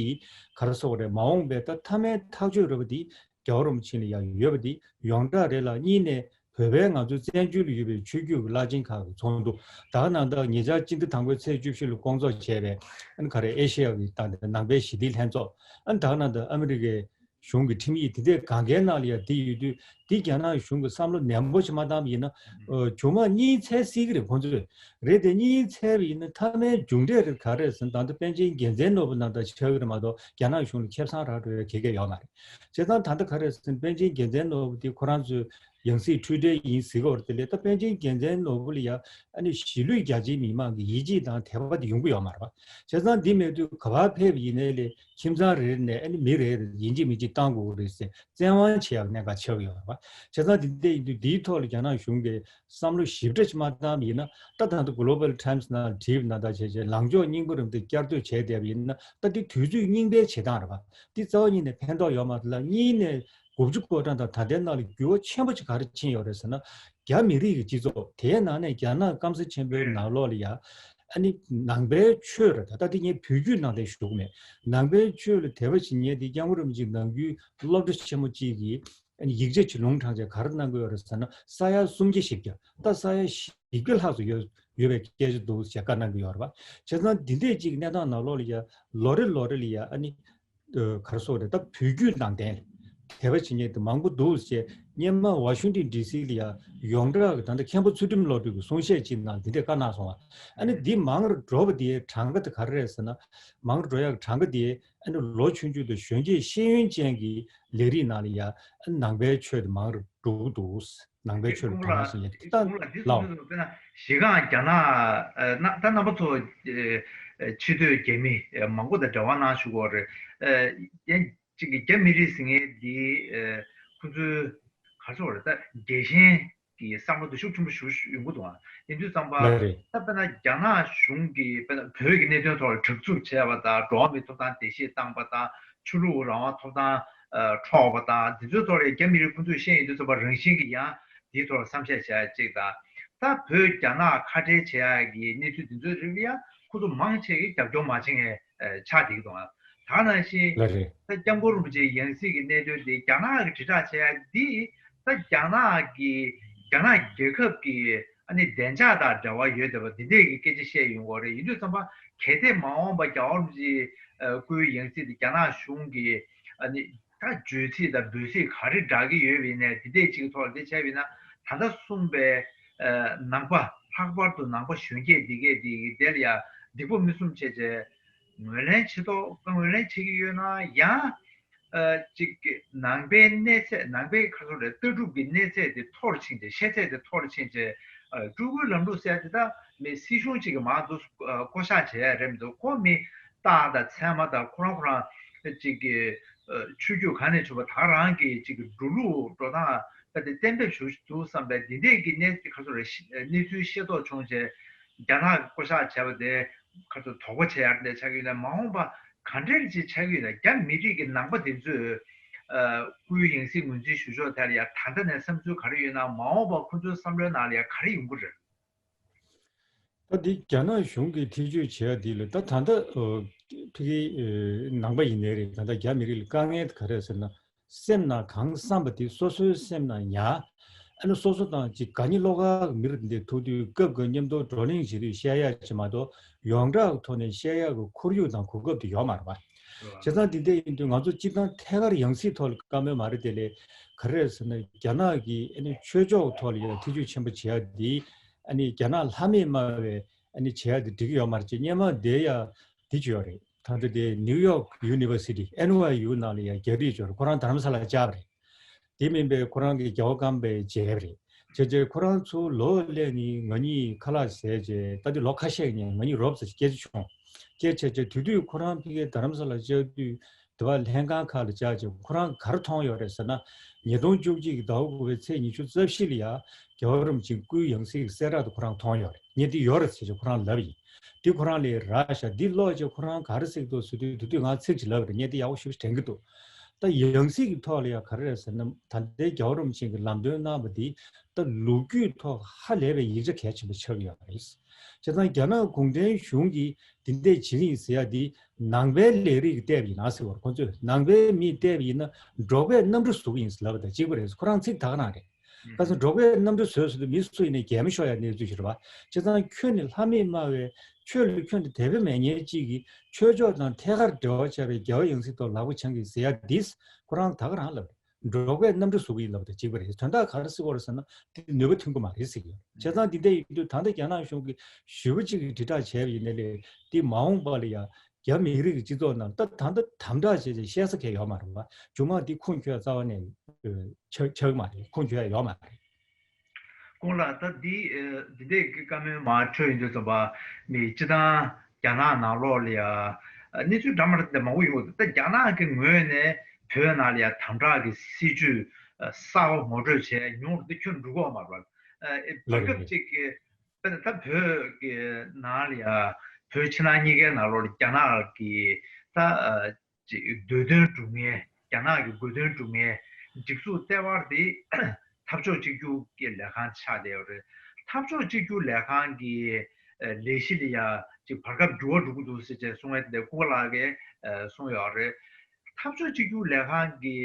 ག་རེ་ཟེར་དགོས་རེད། མ་འོངས་པའི་ད་མཐའ་མའི་ཐག་གཅོད་རེད་པ། འདི་རྒྱལ་བ་རིན་པོ་ཆེ་ལ་ཡང་ཡོད་པ་འདི་ཡོངས་གྲགས་རེད་ལ། གཉིས་ནས་བོད་པའི་ང་ཚོའི་བཙན་བྱོལ་ལ་ཡོད་པའི་ཆོས་བརྒྱུད་ཀྱི་བླ་ཆེན་ཁག་གི་ཚོགས་འདུ། ད་ག་ནང་བཞིན་ཉེ་ཆར་སྤྱི་ཟླ་དང་པོའི་ཚེས་བཅུ་བཞི་ལ་བསྐོང་ཚོགས་བྱས་པའི་ཨ་ནི་ག་རེ་ཨེ་ཤེ་ཡ་གི་ད་ནང་པའི་ཞི་བདེའི་ལྷན་ཚོགས། ཨ་ནི་ད་ག་ནང་བཞིན་ཨ་མི་རི་ཀའི་གཞུང་གི་ཁྲིམས་ཡིག་དེ་འདྲའི་གང་གའི་ནང་ལ་ཡང་འདི་ཡོད་དུས། འདི་རྒྱ་ནག་གཞུང་གིས་བསམ་བློ་ནན་པོ་ཞིག་མ་བཏང་བ་ཡིན་ན། ཨ། མཇུག་མ་གཉིད་སད་སྲིད་ཀྱི་རེད་ཁོང་ཚོས། རེད་དེ་གཉིད་སད་པ་ཡིན་ན་མཐའ་མའི་མཇུག་འབྲས་རེད་ག་རེ་རེད་ཟེར་ན། ད་ལྟ་པཎ་ཆེན་རྒྱལ་མཚན་ནོར་བུ་ནང་ལྟར་ཆགས་ཀྱི་རེད་མ་གཏོགས། རྒྱ་ནག་གཞུང་ལ་ཁེ་བཟང་རག་འགྲོ་ཡ་ག་གེ་ཡོད་མ་རེད། བྱས་ཙང་ད་ལྟ་ག་རེ་རེད་ཟེར་ན། པཎ་ཆེན་རྒྱལ་མཚན་ནོར་བུ་དེ་ཁོ་རང་ཚོའི་ཡང་སྲིད་འཁྲུལ་བྲལ་ཡིན་ཟེར་གྱི་ཡོད་རེད་དེ་ལས། ད་པཎ་ཆེན་རྒྱལ་མཚན་ནོར་བུ་ལ་ཡ་ཨ་ནི་གཞིས་ལུས་རྒྱ་ཆེའི་མི་མང་གི་ཡིད་ཆེས་དང་དད་པ་དེ་ཡོང་གི་ཡོད་མ་རེད་པ། བྱས་ཙང་འདི་མེད་དུས་ག་པར་ཕེབས་པ་ཡིན་ནའི་ལས། ཁྱིམ་ཚང་རེ་རེ་ནས་ཨ་ནི་མི་རེ་རེ་ཡིན་གཅིག་མིན་གཅིག་བཏང་དགོས་ཀྱི་རེད་ཟེར་བཙན་དབང་བྱེད་ཡག་གནད་འགག་ཆགས་ཀྱི་ཡོད་རེད་པ། བྱས་ཙང་འདི་འདྲ་ཡིན་དུས་འདིའི་ཐོག་ལ་རྒྱ་ནག་གཞུང་གིས་བསམ་བློ་ཞིབ་ཕྲ་ཞིག་མ་བཏང་བ་ཡིན་ན། ད་ད་ལྟ་Global Times ནང་བྲིས་པ་ནང་ལྟར་བྱས་བྱས། ལངས་ཕྱོགས་རྙིང་པ་རུ་འདི་བསྐྱར་ཟློས་བྱས་བསྡད་པ་ཡིན་ན། ད་འདི་དུས་ཚོད་རྙིང་པའི་བྱེད་སྟངས་རེད་པ། འདི་རྩ་བ་ཉིད་ནས་ཕན་ཐོགས་ཡོད་མ་རེད་ལ། གཉིས་ནས་དགུ་བཅུ་གོ་གྲངས་དང་ད་ལྟའི་ནང་ལ་འགྱུར་བ་ཆེན་པོ་ཅིག་ག་རེ་ཕྱིན་ཡོད་རེད་ཟེར་ན། རྒྱ་མི་རིགས་ཀྱི་སྤྱི་ཚོགས་དེའི་ནང་ནས་རྒྱ་ནག་སྐམ་ས་ཆེན་པོའི་ནང་ལོགས་ལ་ཡ། ཨ་ནི་ནང་པའི་ཆོས་རེད། ད་ལྟ་འདི་ངས་བོད་བརྒྱུད་ནང་བསྟན་ཞུ་གི་མེད། ནང་པའི་ཆོས་ལ་དད་པ་བྱེད་མཁན་དེ་སྐྱབས་མགོན་རིན་པོ་ཆེའི་ནམ་རྒྱུན་སློབ་གྲྭ་ཆེན་མོ་གཅིག་གིས་ཨ་ནི་ཡིག་ཆ་ཅིག་ལུང་དྲངས་བྱས་ག་རེ་གནང་གི་ཡོད་རེད་ཟེར་ན། ས་ཡ་སུམ་བརྒྱ་བཞི་བརྒྱ། ད་ས་ཡ་བཞི་བརྒྱ་ལྷག་ཙམ་ཡོད་ཡོད་པའི་སྐད་ཆ་འདུག་ཅེས་བཀའ་གནང་གི་ཡོད་རེད་པ། བྱས་ཙང་འདི་འདྲས་ཅིག་གི་གནས་སྟངས་ནང་ལོགས་ལ་ཡ་ལོ་རེ་ལོ་རེ་ལ་ཡ་ཨ་ནི། ཨ། ག་རེ་ཟེར་དགོས་རེད། ད་བོད་བརྒྱུད་ནང་བསྟན་ལ་དད་པ་བྱེད་མཁན་དེ་མང་པོ་འདུག་ཅེས། སྔོན་མ་ཝ་ཤིང་ཏོན་ཌི་སི་ལ་ཡ་ཡོངས་གྲགས་ཀྱི་ད་ལྟ་མཁན་པོ་ཚུལ་ཁྲིམས་བློ་གྲོས་ཀྱི་གསུང་བཤད་ཅིག་ནང་འདི་འདྲས་བཀའ་གནང་སོང་བ། ཨ་ནི་འདི་མང་རུ་འགྲོ་བ་དེའི་གྲངས་ཀ་དེ་ག་རེ་རེད་ཟེར་ན། མང་རུ་འགྲོ་ཡག་གི་གྲངས་ཀ་དེ་ཨ་ནི་ལོ་ཆུང་ཆུང་དང་གཞོན་སྐྱེས་ཤེས་ཡོན་ཅན་གྱི་ལས་རིགས་ནང་ལ་ཡ་ཨ་ནི་ནང་པའི་ཆོས་དེ་མང་རུ་འགྲོ་གི་འདུག། ནང་པའི་ཆོས་ལ་དོ་སྣང་སོང་ཡ་ད་ལའོ། གཞི་རྐང་རྒྱ་ནག་ཨ་ན་ད་རྣམ་པ་ཚོ་ཨ་ཕྱི་སྡོད་རྒྱ་མི་ཨ་མང་པོ་དང་འབྲེལ་བ་གནང་བཞུགས་ཡོད་རེད། ཨ་ཡང་གཅིག་གི་རྒྱ་མི་རིགས་ཟེར་མཁན་འདི་ཨ་ཁོ་ཚོའི་ག་རེ་ཟེར་དགོས་རེད། ད་རྒྱལ་ཞེན་གྱི་བསམ་བློ་དེ་ཤུགས་ཆེན་པོ་ཞིག་ཡོང་གི་འདུག་ཨ། ཡིན་དུས་ཙམ་པ་ལགས་རེད། ད་དཔེར་ན་རྒྱ་ནག་གཞུང་གིས་དཔེར་ན་བོད་ཀྱི་གནད་དོན་ཐོག་ལ་དྲག་རྩུབ་བྱས་པ་དང་། འགྲོ་བ་མིའི་ཐོབ་ཐང་བརྡལ་བཤིག་བཏང་པ་དང་། ཆོས་ལུགས་རང་དབང་ཐོབ་ཐང་ཨ་འཕྲོག་པ་དང་། འདི་ཚོའི་ཐོག་ལ་རྒྱ་མི་རིགས་ཁོ་ཚོས་ཤེས་ཡོང་དུས་ཙམ་པ་རང་བཞིན་གྱིས་ཡང་འདིའི་ཐོག་ལ་བསམ་ཤེས་བྱ་ཡ་གཅིག་དང་། ད་བོད་རྒྱ་ནག་ཁ་བྲལ་བྱེད་ཡ་གི་གནས་ཚུལ་འདི་ཚོའི་རིགས་ལ་ཡང་ཁོ་ཚོ་མང་ཆེ་གིས་རྒྱབ་སྐྱོར་མ་བྱེད་མཁན་ཨ་ཆགས་བསྡད་ཀྱི་འདུག་ཨ། ད་ནང་བཞིན་ལགས་རེད། ད་སྐྱབས་མགོན་རིན་པོ་ཆེའི་ཡང་སྲིད་ཀྱི་གནད་དོན་འདི་རྒྱ་ནག་གིས་དྲིལ་བསྒྲགས་བྱེད་ཡ་འདི། ད་རྒྱ་ནག་གི་རྒྱ་ནག་རྒྱལ་ཁབ་ཀྱི་ཨ་ནི་བདེ་འཇགས་དང་འབྲེལ་བ་ཡོད་བསྡད་པ་འདི་འདྲས་ཀྱི་སྐད་ཆ་བཤད་ཡོང་གི་ཡོད་རེད། ཡིན་དུས་ཙམ་པ་གལ་ཏེ་མ་འོངས་པ་རྒྱལ་བ་རིན་པོ་ཆེའི་ཨ་སྐུའི་ཡང་སྲིད་དེ་རྒྱ་ནག་གཞུང་གི་ཨ་ནི་ད་བརྗོད་ཚིག་དང་འབོད་ཚིག་ག་རེ་བསྒྲགས་ཀྱི་ཡོད་པ་ཡིན་ནའི། འདི་འདྲས་ཅིག་གི་ཐོག་ལ་དེ་བྱས་པ་ཡིན་ན། ད་ལྟ་གསུངས་པའི་ཨ་ནང་པ། ལྷག་པར་དུ་ནང་པ་གཞོན་སྐྱེས་འདི་གས་འདི་གི་དེ་ལ་ཡ་སྡིག་པ་མི་བསྲུང་བྱས་བྱས་ངོས་ལེན་བྱེད་མདོག་ངོས་ལེན་བྱེད་ཀྱི་ཡོད་ན་ཡང་། ཨ་ཅིག་ནང་པའི་གནས་ཚད། ནང་པའི་ཁ་སོ་རེད། ལྟ་གྲུབ་ཀྱི་གནས་ཚད་དེ་མཐོ་རུ་ཕྱིན་ཏེ། ཤེས་ཚད་དེ་མཐོ་རུ་ཕྱིན་ཏེ། ཨ་སྤྲུལ་སྐུའི་ལམ་ལུགས་ཟེར་དེ་ད་མི་སྲིད་གཞུང་གཅིག་གིས་མར་འདུག་ཨ་བསྐོ་བཞག་བྱེད་ཡ་རེད་མི་འདུག་ཁོ་མི་རྟགས་དང་མཚན་མ་དང་ཁོ་རང་ཁོ་རང་ཅིག་གི་ཨ་ཆོས་བརྒྱུད་ག་ནས་བྱུང་བ་ད་རང་གི་ཅིག་གི་འགྲོ་ལུགས་འགྲོ་སྟངས་ད་དེ་གཏན་འབེབས་ཞུ་འདུག་བསམ་པའི་འདི་འདྲས་ཀྱི་གནས་ཁ་སོ་རེད། གནས་ཚུལ་ཤེས་རྟོགས་བྱུང་བྱས་རྒྱ་ནག་བསྐོ་བཞག་བྱས་པ་དེ། ཁ་ཚོ་དོགས་པ་བྱེད་ཡ་འདྲ་ཆགས་ཀྱི་ཡོད་ན། མ་འོངས་པ་ག་འདྲ་ཅིག་ཆགས་ཀྱི་ཡོད་ན། རྒྱ་མི་རིགས་ཀྱི་ནང་པ་དེ་ཚོས་ ཨ་སྐུའི་ཡང་སྲིད་ངོས་འཛིན་ཞུ་ཕྱོགས་ཐད་ལ་ཡང་ད་ལྟ་ནས་བསམ་ཚུལ་ག་རེ་ཡོད་ན། མ་འོངས་པ་ཁོ་ཚོའི་བསམ་བློའི་ནང་ལ་ཡང་ག་རེ་ཡོང་གི་རེད། ད་འདི་རྒྱ་ནག་གཞུང་གིས་ཐེ་བྱུས་བྱེད་ཡ་འདི་ལ་ད་ད་ལྟ་ཨ་ཕ་གི་ཨ་ནང་པ་ཡིན་ནའི་རེད། ད་ལྟ་རྒྱ་མི་རིགས་ལ་དཀའ་ངལ་ག་རེ་ཟེར་ན། སེམས་ནང་གང་བསམ་པ་དེ་སོ་སོའི་སེམས་ནང་ཉར། ཨ་ནི་སོ་སོ་དང་ཅིག་དགའ་ཉེ་བློ་དཀར་གྱི་མི་རིགས་འདི་ཐུག་དུས་སྐབས་ཀྱི་མཉམ་དུ་བགྲོ་གླེང་བྱེད་དུས་བཤད་ཡག་ཅིག་མ་གཏོགས་ཡོངས་གྲགས་ཀྱི་ཐོག་ནས་བཤད་ཡག་གི་ཁོར་ཡུག་དང་གོ་སྐབས་དེ་ཡོད་མ་རེད་པ། བྱས་ཙང་འདི་འདྲ་ཡིན་དུས་ང་ཚོ་སྤྱིར་བཏང་ཐད་ཀར་ཡང་སྲིད་ཐོག་ལ་བཀའ་མོལ་མ་རེད། དེ་ལས་ག་རེ་རེད་ཟེར་ན། རྒྱ་ནག་གིས་ཨ་ནི་ཆོས་ཕྱོགས་ཐོག་ལ་ཡང་ཐེ་བྱུས་ཆེན་པོ་བྱེད་ཡ་འདི་ཨ་ནི་རྒྱ་ནག་ལྷ་མིས་སྨྲ་བའི་ཨ་ནི་བྱེད་ཡ་འདི་འགྲིག་གི་ཡོད་མ་རེད་ཅེས་སྔོན་མ་འདི་ཡ་འདི་བྱས་ཡོད་རེད། ད་ལྟ་དེ་ནིའུ་ཡོག་ཡུ་ནི་ཝར་སི་ཊི་ཨེན་ཝའི་ཡུ་ནང་ལ་ཡང་རྒྱ་རིགས་ཡོད་རེད། ཁོ་རང་དྷ་རམ་ས་ལ་བཅར་བ་རེད། དེ་མིན་པའི་ཁོ་རང་གི་རྒྱལ་བ་ཀརྨ་པའི་མཇལ་བ་རེད། བྱས་རྗེས་ཁོ་རང་ཚོ་ལོ་སླེབས་ནས་ང་གཉིས་ཁ་ལག་བཟས་རྗེས། ད་དེ་ལོ་ཁ་ཤས་ནས་ང་གཉིས་རོབ་ཙམ་སྐད་ཆ་བྱུང་། སྐད་ཆ་བྱས་དུས་དུས་ཁོ་རང་ཕ་གིའི་དྷ་རམ་ས་ལ་བཅར་དུས་དེ་བ་ལྷན་ཁང་ཁག་ལ་བཅར་རྗེས་ཁོ་རང་ག་རེ་མཐོང་ཡོད་རེད་ཟེར་ན། ཉིས་སྟོང་བཅུ་གཅིག་གི་ཟླ་བ་དགུ་པའི་ཚེས་ཉི་ཤུ་རྩ་བཞི་ལ་ཡ་རྒྱལ་བ་རིན་པོ་ཆེའི་སྐུའི་ཡང་སྲིད་ཀྱི་གསལ་བསྒྲགས་དེ་ཁོ་རང་མཐོང་ཡོད་རེད། ངས་འདི་ཡོད་རེད་ཟེར་རྗེས་ཁོ་རང་ལབ་ཡིན། འདི་ཁོ་རང་ལ་རག་ཤག་འདི་ཀློག་རྗེས་ཁོ་རང་ག་རེ་ཟེར་གྱི་འདུག་ཟེར་དུས་དེ་དུས་ང་ཚིག་ཅིག་ལབ་པ་རེད། ངས་འདི་ཡག་པོ་ཞེ་པོ་དྲན་གྱི་འདུག་ད་ཡང་སྲིད་ཀྱི་ཐོག་ལ་ཡང་ག་རེ་རེད་ཟེར་ན། ད་ལྟའི་རྒྱལ་བ་རིན་པོ་ཆེ་གིས་ལམ་སྟོན་གནང་བ་འདི་ད་ལོ་རྒྱུས་ཐོག་ཧ་ལས་པའི་ཡིག་ཆ་གལ་ཆེན་པོ་ཆགས་ཀྱི་ཡོད་རེད། བྱས་ཙང་རྒྱ་ནག་གུང་ཁྲན་གཞུང་གིས་འདི་འདྲས་བྱེད་ཀྱི་ཡིན་ཟེར་ཡ་འདི་ནང་པའི་ལས་རིགས་ཀྱིས་བལྟས་པ་ཡིན་ན་ཟེར་བ་རེད། ཁོ་ཚོས་ནང་པའི་མིས་བལྟས་པ་ཡིན་ན་འབྲོག་པས་གནམ་གྲུ་བཟོ་གི་ཡིན་ཟེར་ལབ་པ་དང་གཅིག་པ་རེད། ཁོ་རང་ཚིག་ད་ག་རང་རེད། ཁ་སང་འབྲོག་པས་གནམ་གྲུ་བཟོས་ཟེར་དུས་མི་སུ་ཡིན་ནའི་གད་མོ་ཤོར་ཡ་གནས་ཚུལ་ཞིག་རེད་བ། བྱས་ཙང་ཁྱོད་ནི་ལྷ་མིས་སྨྲ་བའི་ཆོས་ལ་ཁྱོད་ནི་དད་པ་མེད་མཁན་གཅིག་གིས་ཆོས་ཕྱོགས་དང་ཐད་ཀར་འབྲེལ་བ་ཆགས་པའི་རྒྱལ་བ་ཡང་སྲིད་ཐོག་ལག་པ་འཆང་གི་ཟེར་ཡ་འདིས་ཁོ་རང་ད་ག་རང་ལབ་རེད། འབྲོག་པས་གནམ་གྲུ་བཟོ་གི་ཡིན་ལབ་པ་དང་གཅིག་པ་རེད། དོན་དག་ག་རེ་ཟེར་གྱི་ཡོད་རེད་ཟེར་ན། དེ་ནུས་པ་ཐོན་གྱི་མ་རེད་ཟེར་གྱི་ཡོད་རེད། བྱས་ཙང་འདི་འདྲ་ཡིན་དུས་ད་ལྟ་རྒྱ་ནག་གཞུང་གིས་ཞེ་པོ་གཅིག་གིས་དྲིལ་བསྒྲགས་བྱས་པ་ཡིན་ན་ལས་འདི་མ་འོངས་པ་ལ་ཡ་རྒྱ་མི་རིགས་ཀྱི་སྤྱི་ཚོགས་ནང་ད་ད་ལྟ་དམ་དྲག་བྱས་བྱས་བཤད་ས་གང་ཡོད་མ་རེད་བ། མཇུག་མ་འདི་ཁུངས་འཁྱོལ་རྩ་བ་ནས་ཆགས་ཆགས་མ་རེད། ཁུངས་འཁྱོལ་ཡ་ཡོད་མ་རེད། ཁོང་ལ་ད་འདི་ཨ་འདི་འདྲའི་བཀའ་མོལ་མར་འཕྲོད་ཡོང་དུས་ཙམ་པ་ནི་སྤྱི་བཏང་རྒྱ་ནག་ནང་ལོགས་ལ་ཡ་ཨ་གནས་ཚུལ་འདྲ་མི་འདྲ་དེ་མང་པོ་ཡོང་གི་འདུག་ད་རྒྱ་ནག་གི་ངོས་ནས་བོད་ནང་ལ་ཡ་དམ་དྲག་གི་སྲིད་བྱུས་ཨ་གསར་པ་ངོ་སྤྲོད་བྱས་མྱོང་རེད་དེ་ཁྱོན་འགྲོ་གི་ཡོད་མ་རེད། ཨ་བར་སྐབས་ཅིག་གི་དཔེར་ན་ད་བོད་ཀྱི་ནང་ལ་ཡ་བོད་ཕྱི་ནང་གཉིས་ཀའི་ནང་ལོགས་ལ་རྒྱ་ནག་གི་ད་ཨ་ཅིག་འདོད་དོན་སྒྲུབ་མཁན། རྒྱ་ནག་གི་དགོས་དོན་སྒྲུབ་མཁན་སྒྲིག་འཛུགས་ལྟེ་བ་དེ་འཐབ་ཕྱོགས་གཅིག་གྱུར་གྱི་ལས་ཁང་ཆགས་བསྡད་ཡོད་རེད། འཐབ་ཕྱོགས་གཅིག་གྱུར་ལས་ཁང་གི་ཨ་ལས་གཞི་ལ་ཡ་ཅིག་བར་སྐབས་འགྱུར་བ་འགྲོ་གི་འདུག་ཟེར་བྱས་གསུང་ཡ་དེ་ལས་སྐུ་ངོ་ལགས་ཀྱིས་ཨ་གསུངས་ཡོད་རེད། འཐབ་ཕྱོགས་གཅིག་གྱུར་ལས་ཁང་གི་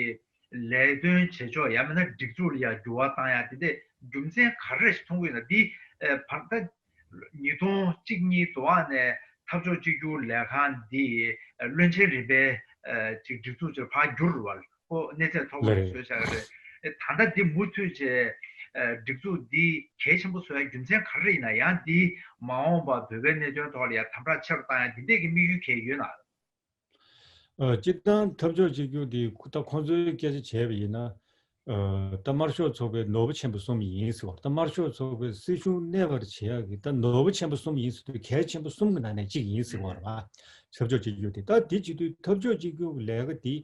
ལས་དོན་བྱེད་ཕྱོགས་ཡང་མིན་ན་སྒྲིག་འཛུགས་ལ་ཡ་འགྱུར་བ་བཏང་ཡ་དེ་འདྲས་རྒྱུ་མཚན་ག་རེ་ཞིག་མཐོང་གི་ཡོད་ན། འདི་ཨ་བར་ད་ཉིས་སྟོང་གཅིག་གཉིས་དུ་བ་ནས་འཐབ་ཕྱོགས་གཅིག་གྱུར་ལས་ཁང་འདི་བློན་ཆེན་རིམ་པའི་ཅིག་སྒྲིག་འཛུགས་ཅིག་ཕར་བསྒྱུར་བ་ཁོ་གནས་ཚད་མཐོ་པོ་ཞིག་བཟོས་བཞག་གི་རེད། ད་ལྟ་འདི་མུ་མཐུད་བྱས་སྒྲིག་འཛུགས་འདི་གལ་ཆེན་པོ་བཟོ་ཡ་རྒྱུ་མཚན་ག་རེ་ཡིན་ན། ཡང་འདི་མ་འོངས་པ་བོད་པའི་གནད་དོན་ཐོག་ལ་ཡང་དམ་དྲག་ཆེ་རུ་བཏང་ཡ་འདི་འདྲས་ཀྱི་དམིགས་ཡུལ་གང་ཡོད་ན། ཨ་སྤྱིར་བཏང་འཐབ་ཕྱོགས་གཅིག་གྱུར་འདི་ད་ཁོང་ཚོའི་སྐད་ཆ་བྱས་པ་ཡིན་ན། ཨ་ད་དམར་ཤོག་ཚོགས་པའི་ནོར་བུ་ཆེན་པོ་གསུམ་ཡིན་ཟེར་བ། ད་དམར་ཤོག་ཚོགས་པའི་སྲིད་གཞུང་གནས་པར་བྱེད་ཡག་གི་ད་ནོར་བུ་ཆེན་པོ་གསུམ་ཡིན་ཟེར་དུས་གལ་ཆེན་པོ་གསུམ་གྱི་ནང་ནས་གཅིག་ཡིན་ཟེར་བ་རེད་བ། འཐབ་ཕྱོགས་གཅིག་གྱུར་དེ་ད་དེ་བྱེད་དུས་འཐབ་ཕྱོགས་གཅིག་གྱུར་གྱི་ལས་ཀ་དེ་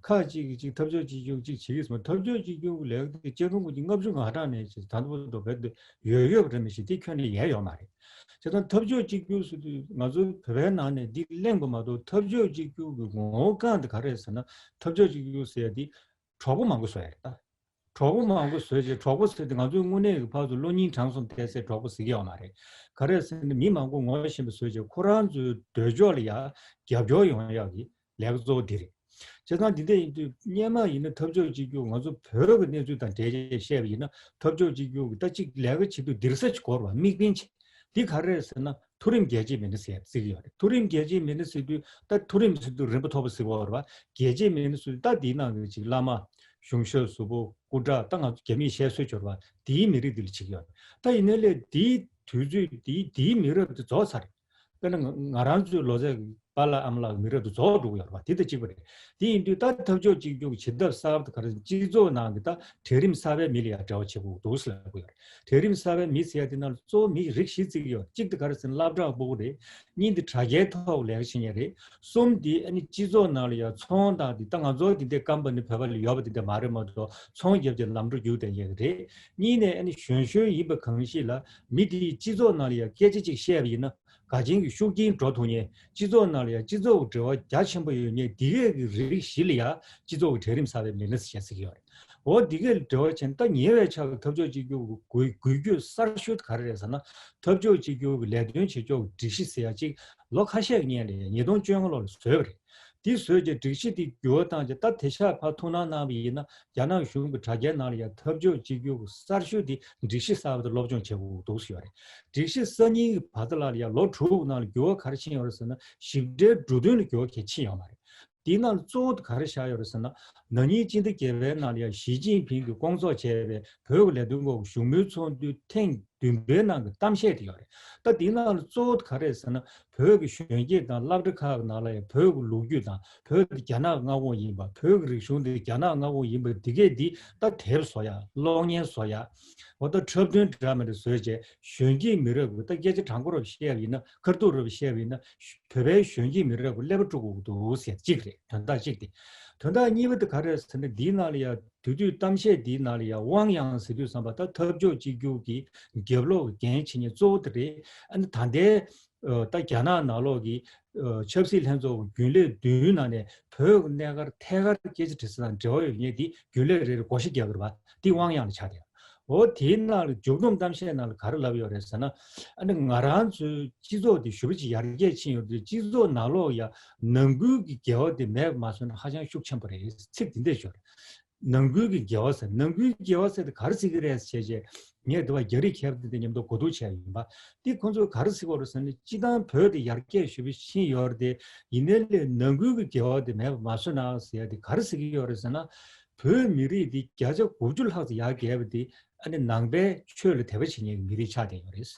ཁག་ཅིག་གིས་ཅིག་འཐབ་ཕྱོགས་གཅིག་གྱུར་ཅིག་བྱེད་ཀྱི་ཟེར་མ། འཐབ་ཕྱོགས་གཅིག་གྱུར་གྱི་ལས་ཀ་དེ་བཅུ་དྲུག་ལྔ་བཅུ་ང་གྲངས་ནས་ཅིག་ད་ལྟ་བར་དུ་བོད་དུ་ཡོད་ཡོད་པ་རེད་མི་ཤེས། དེ་ཁྱོན་ནས་ཡལ་ཡོད་མ་རེད། བྱས་ཙང་འཐབ་ཕྱོགས་གཅིག་གྱུར་ཟེར་དུས་ང་ཚོ་བོད་པའི་ནང་ནས་འདི་གླེང་དགོས་མ་གཏོགས། འཐབ་ཕྱོགས་གཅིག་གྱུར་གྱི་ངོ་བོ་གང་དེ་ག་རེ་རེད་ཟེར་ན། འཐབ་ཕྱོགས་གཅིག་གྱུར་ཟེར་ཡ་འདི་གྲོགས་པོ་མང་པོ་བཟོ་ཡ་རེད་ད། གྲོགས་པོ་མང་པོ་བཟོས་རྗེས། གྲོགས་པོ་ཟེར་དུས་ང་ཚོའི་དངོས་གནས་ཀྱི་ཕར་ཚུར་བློ་སྙིང་བྲང་གསུམ་ཐེབས་སའི་གྲོགས་པོ་ཟེར་གྱི་ཡོད་མ་རེད། ག་རེ་ཟེར་ན་མི་མང་པོ་ངོ་ཤེས་པ་བཟོས་རྗེས་ཁོ་རང་ཚོའི་འདོད་ཕྱོགས་ལ་ཡ་རྒྱབ་སྐྱོར་ཡོང་ཡག་གི་ལས་ཀ་གཙོ་བོ་འདི་རེད། བྱས་ཙང་འདི་འདྲ་ཡིན་དུས་སྔོན་མ་ཡིན་ན་འཐབ་ཕྱོགས་གཅིག་གྱུར་ང་ཚོ་བོད་ཀྱི་གནས་ཚུལ་དང་འབྲེལ་བྱས་བཤད་པ་ཡིན་ན། འཐབ་ཕྱོགས་གཅིག་གྱུར་གྱི་ད་ཅིག་ལས་ཀ་བྱེད་དུས་སྡིར་ས་ཅིག་དགོས་རེད་བ། དམིགས་འབེན་ཅིག་འདི་ག་རེ་རེད་ཟེར་ན། མཐོ་རིམ་རྒྱལ་གཅེས་མི་སྣ་ཟེར་ཡ་བརྩི་གི་ཡོད་རེད། མཐོ་རིམ་རྒྱལ་གཅེས་མི་སྣ་ཟེར་དུས་ད་མཐོ་རིམ་ཟེར་དུས་རིམ་པ་མཐོ་པོ་ཟེར་གྱི་ཡོད་རེད་བ། རྒྱལ་གཅེས་མི་སྣ་ཟེར་དུས་ད་འདིའི་ནང་གི་ཅིག་བླ་མ། གཞུང་ཞབས་ཟུར་པོ། སྐུ་དྲག་ད་ང་ཚོ་རྒྱ་མིས་བཤད་སྲོལ་ཅིག་ཡོད་རེད་བ། དེའི་མི་རིགས་འདི་ལ་བྱེད་ཀྱི་ཡོད་རེད། ད་ཡིན་ནའི་ལས་དེའི་དུས་ཚོད་དེའི་དེའི་མི་རབས་དེ་རྫོགས་ཚར་རེད། དཔེར་ན་ང་ང་རང་ཚོའི་ལོ་ཚད་པཱ་ལགས་ཨ་མ་ལགས་མི་རབས་དེ་རྫོགས་འགྲོ་གི་ཡོད་རེད་བ། དེ་དང་གཅིག་པ་རེད། དེ་ཡིན་དུས་ད་འཐབ་ཕྱོགས་གཅིག་གྱུར་གྱི་བྱེད་ཐབས་གསར་པ་དེ་ག་རེ། སྤྱི་ཚོགས་ནང་གི་ད་གྲལ་རིམ་གསར་པའི་མི་ལ་ཡང་འབྲེལ་བ་བྱེད་དགོས་འདུག་ཟེར་ལབ་ཀྱི་ཡོད་རེད། གྲལ་རིམ་གསར་པའི་མི་ཟེར་ཡ་དེ་ནང་ལ་གཙོ་བོ་མི་རིགས་བཞི་བརྩི་གི་ཡོད་རེད། གཅིག་དེ་ག་རེ་ཟེར་ན་སློབ་གྲྭ་ཕྲུ་གུ་རེད། གཉིས་དེ་དྲ་རྒྱའི་ཐོག་ལས་ཀ་བྱེད་མཁན་རེད། གསུམ་དེ་ཨ་ནི་སྤྱི་ཚོགས་ནང་ལ་ཡང་ཚོང་དང་དེ་ད་ང་ཚོ་དེ་འདྲའི་རྐང་པ་ནི་བོད་པ་ལ་ཡོད་པ་དེ་འདྲ་མ་རེད་མ་གཏོགས། ཚོང་རྒྱབ་ཀྱི་ལམ་འགྲོ་རྒྱུག་བསྡད་མཁན་རེད། གཉིས་ནས་ཨ་ནི་གཞོན་གཞོན་ཡིན་པ་གང་ཞིག་ལ་མི་དེའི་སྤྱི་ཚོགས་ནང་ལ་ཡང་སྐད་ཆ་གཅིག་བཤད་པ་ཡིན་ན། བ་ཅན་གྱི་ཤུགས་རྐྱེན་འགྲོ་ཐུབ་མཁན། སྤྱི་ཚོགས་ནང་ལ་ཡང་སྤྱི་ཚོགས་ཀྱི་འབྲེལ་བ་རྒྱ་ཆེན་པོ་ཡོད་མཁན་འདི་གས་ཀྱི་རིགས་བཞི་ལ་ཡང་སྤྱི་ཚོགས་ཀྱི་གྲལ་རིམ་གསར་པའི་མི་སྣ་ཟེར་བྱས་ཟེར་གྱི་ཡོད་རེད། འོ་འདི་གས་ལ་འབྲེལ་བ་བྱས་ན་ད་ཉེ་བའི་ཆར་གྱི་འཐབ་ཕྱོགས་གཅིག་གྱུར་གྱི་འགུལ་འགུལ་སྐྱོད་གསར་ཤོས་དེ་ག་རེ་རེད་ཟེར་ན། འཐབ་ཕྱོགས་གཅིག་གྱུར་གྱི་ལས་དོན་བྱེད་ཕྱོགས་ཀྱི་སྒྲིག་གཞི་ཟེར་ཡ་གཅིག་ལོ་ཁ་ཤས་ཀྱི་སྔོན་ལ་ཡང་ཉིས་སྟོང་བཅོ་ལྔ་ལོ་ལ་བཟོས་པ་རེད། དེ་བཟོས་རྗེས་སྒྲིག་གཞི་དེ་འགྱུར་བ་བཏང་རྗེས་ད་དེ་ཆ་ཕར་ཐུགས་སྣང་གནང་བ་ཡིན་ན། རྒྱ་ནག་གཞུང་གི་དྲ་རྒྱའི་ནང་ལ་ཡང་འཐབ་ཕྱོགས་གཅིག་གྱུར་གྱི་གསར་ཤོས་དེ་སྒྲིག་གཞི་གསར་པ་དེ་སློབ་སྦྱོང་བྱེད་དགོས་འདུག་ཟེར་བ་རེད། སྒྲིག་གཞི་གསར་རྙིང་གི་བར་མཚམས་ལ་ཡང་ལོ་དྲུག་ནང་ལ་འགྱུར་བ་ག་རེ་ཕྱིན་ཡོད་རེད་ཟེར་ན། ཞིབ་ཕྲའི་འབྲུ་དོན་ལ་འགྱུར་བ་གང་ཡང་ཕྱིན་ཡོད་མ་རེད། དེའི་ནང་ལ་གཙོ་བོ་དེ་ག་རེ་བཞག་ཡོད་རེད་ཟེར་ན། ན་ནིང་སྤྱི་ཟླ་བརྒྱད་པའི་ནང་ལ་ཡང་ཞི་ཅིན་ཕིང་གིས་བསྐོང་ཚོགས་བྱས་པའི་བོད་ཀྱི་ལས་དོན་སྐོར་གྱི་བཞུགས་མོལ་ཚོགས་འདུའི་ཐེངས་བདུན་པའི་ནང་གི་གཏམ་བཤད་དེ་ཡོད་རེད། ད་དེའི་ནང་ལ་གཙོ་བོ་དེ་ག་རེ་རེད་ཟེར་ན། བོད་ཀྱི་གཞོན་སྐྱེས་དང་སློབ་གྲྭ་ཁག་གི་ནང་ལ་ཡང་བོད་ཀྱི་ལོ་རྒྱུས་དང་བོད་དེ་རྒྱ་ནག་མངའ་ཁོངས་ཡིན་པ། བོད་ཀྱི་རིག་གཞུང་དེ་རྒྱ་ནག་མངའ་ཁོངས་ཡིན་པ་འདི་གས་འདི་ད་དེབ་བཟོ་ཡ། གློག་བརྙན་བཟོ་ཡ། འོ་ད་འཁྲབ་སྟོན་འདྲ་མི་འདྲ་བཟོས་བྱས་གཞོན་སྐྱེས་མི་རབས་ཀྱི། ད་སྐད་ཆ་དྲང་པོ་རུ་བཤད་པ་ཡིན་ན། ཁ་ཐུག་རུ་བཤད་པ་ཡིན་ན། བོད་པའི་གཞོན་སྐྱེས་མི་རབས་ཀྱི་ཀླད་པ་དཀྲུག་དགོས་ཀྱི་འདུག་ཟེར་གཅིག་རེད། དོན་དག་གཅིག་དེ། དོན་དག་གཉིས་པ་དེ་ག་རེ་རེད་ཟེར་ན། འདིའི་ནང་ལ་ཡང་དེ་དུས་གཏམ་བཤད་འདིའི་ནང་ལ་ཡང་དབང་ཡང་ཟེར་དུས་ཙམ་པ་ད་འཐབ་ཕྱོགས་གཅིག་གྱུར་གྱི་རྒྱབ་ལོགས་ཀྱི་འགན་བྱེད་མཁན་གཙོ་བོ་དེ་རེད། ཨ་ནི་ད་ལྟའི་ཨ་ད་རྒྱ་ནག་ནང་ལོགས་ཀྱི་ཨ་ཆབ་སྲིད་ལྷན་ཚོགས་ཀྱི་རྒྱུན་ལས་བདུན་ནང་ནས་བོད་ཀྱི་གནད་འགག་ཐད་ཀར་སྐད་ཆ་དྲི་ས་དང་འབྲེལ་བ་ཡོད་མཁན་དེ་རྒྱུན་ལས་རེ་རེ་བགོ་བཤའ་རྒྱག་གི་རེད་པ། དེ་དབང་ཡང་ལ་ཆགས་བསྡད། འོ་དེའི་ནང་ལ་མཇུག་སྡོམ་གཏམ་བཤད་ནང་ལ་ག་རེ་ལབ་ཡོད་རེད་ཟེར་ན། ཨ་ནི་ང་རང་ཚོའི་སྤྱི་ཚོགས་དེ་ཞེ་པོ་ཅིག་ཡར་རྒྱས་ཕྱིན་ཡོད་དུས། སྤྱི་ཚོགས་ནང་ལོགས་ཡ་ནང་ཁུལ་གྱི་འགལ་བ་དེ་མེད་པ་མ་བཟོས་ན་ཧ་ཅང་ཤུགས་ཆེན་པོ་རེད། ཚིག་དེ་འདྲས་ཤོད་རེད། ནང་ཁུལ་གྱི་འགལ་བ་ཟེར། ནང་ཁུལ་གྱི་འགལ་བ་ཟེར་དེ་ག་རེ་ཟེར་གྱི་རེད་ཟེར་བྱས། ངས་འདི་བ་རྒྱ་རིགས་མཁས་པ་དེ་དང་མཉམ་དུ་གོ་བསྡུར་བྱས་ཡིན་པ། དེ་ཁོང་ཚོས་ག་རེ་ཟེར་གྱི་ཡོད་རེད་ཟེར་ན། སྤྱིར་བཏང་བོད་དེ་ཡར་རྒྱས་ཞེ་པོ་ཕྱིན་ཡོད་རེད་དེ། ཡིན་ནའི་ལས་ནང་ཁུལ་གྱི་འགལ་བ་དེ་མེད་པ་མ་བཟོས་ན་ཟེར་ཡ་དེ་ག་རེ་ཟེར་གྱི་ཡོད་རེད་ཟེར་ན། བོད་མི་རིགས་འདི་བརྒྱ་ཆ་དགུ་བཅུ་ལྷག་ཙམ་ཡར་རྒྱས་པ་དེ་ཨ་ནི་ནང་པའི་ཆོས་ལ་དད་པ་བྱེད་མཁན་གྱི་མི་རིགས་ཆགས་བསྡད་ཡོད་རེད།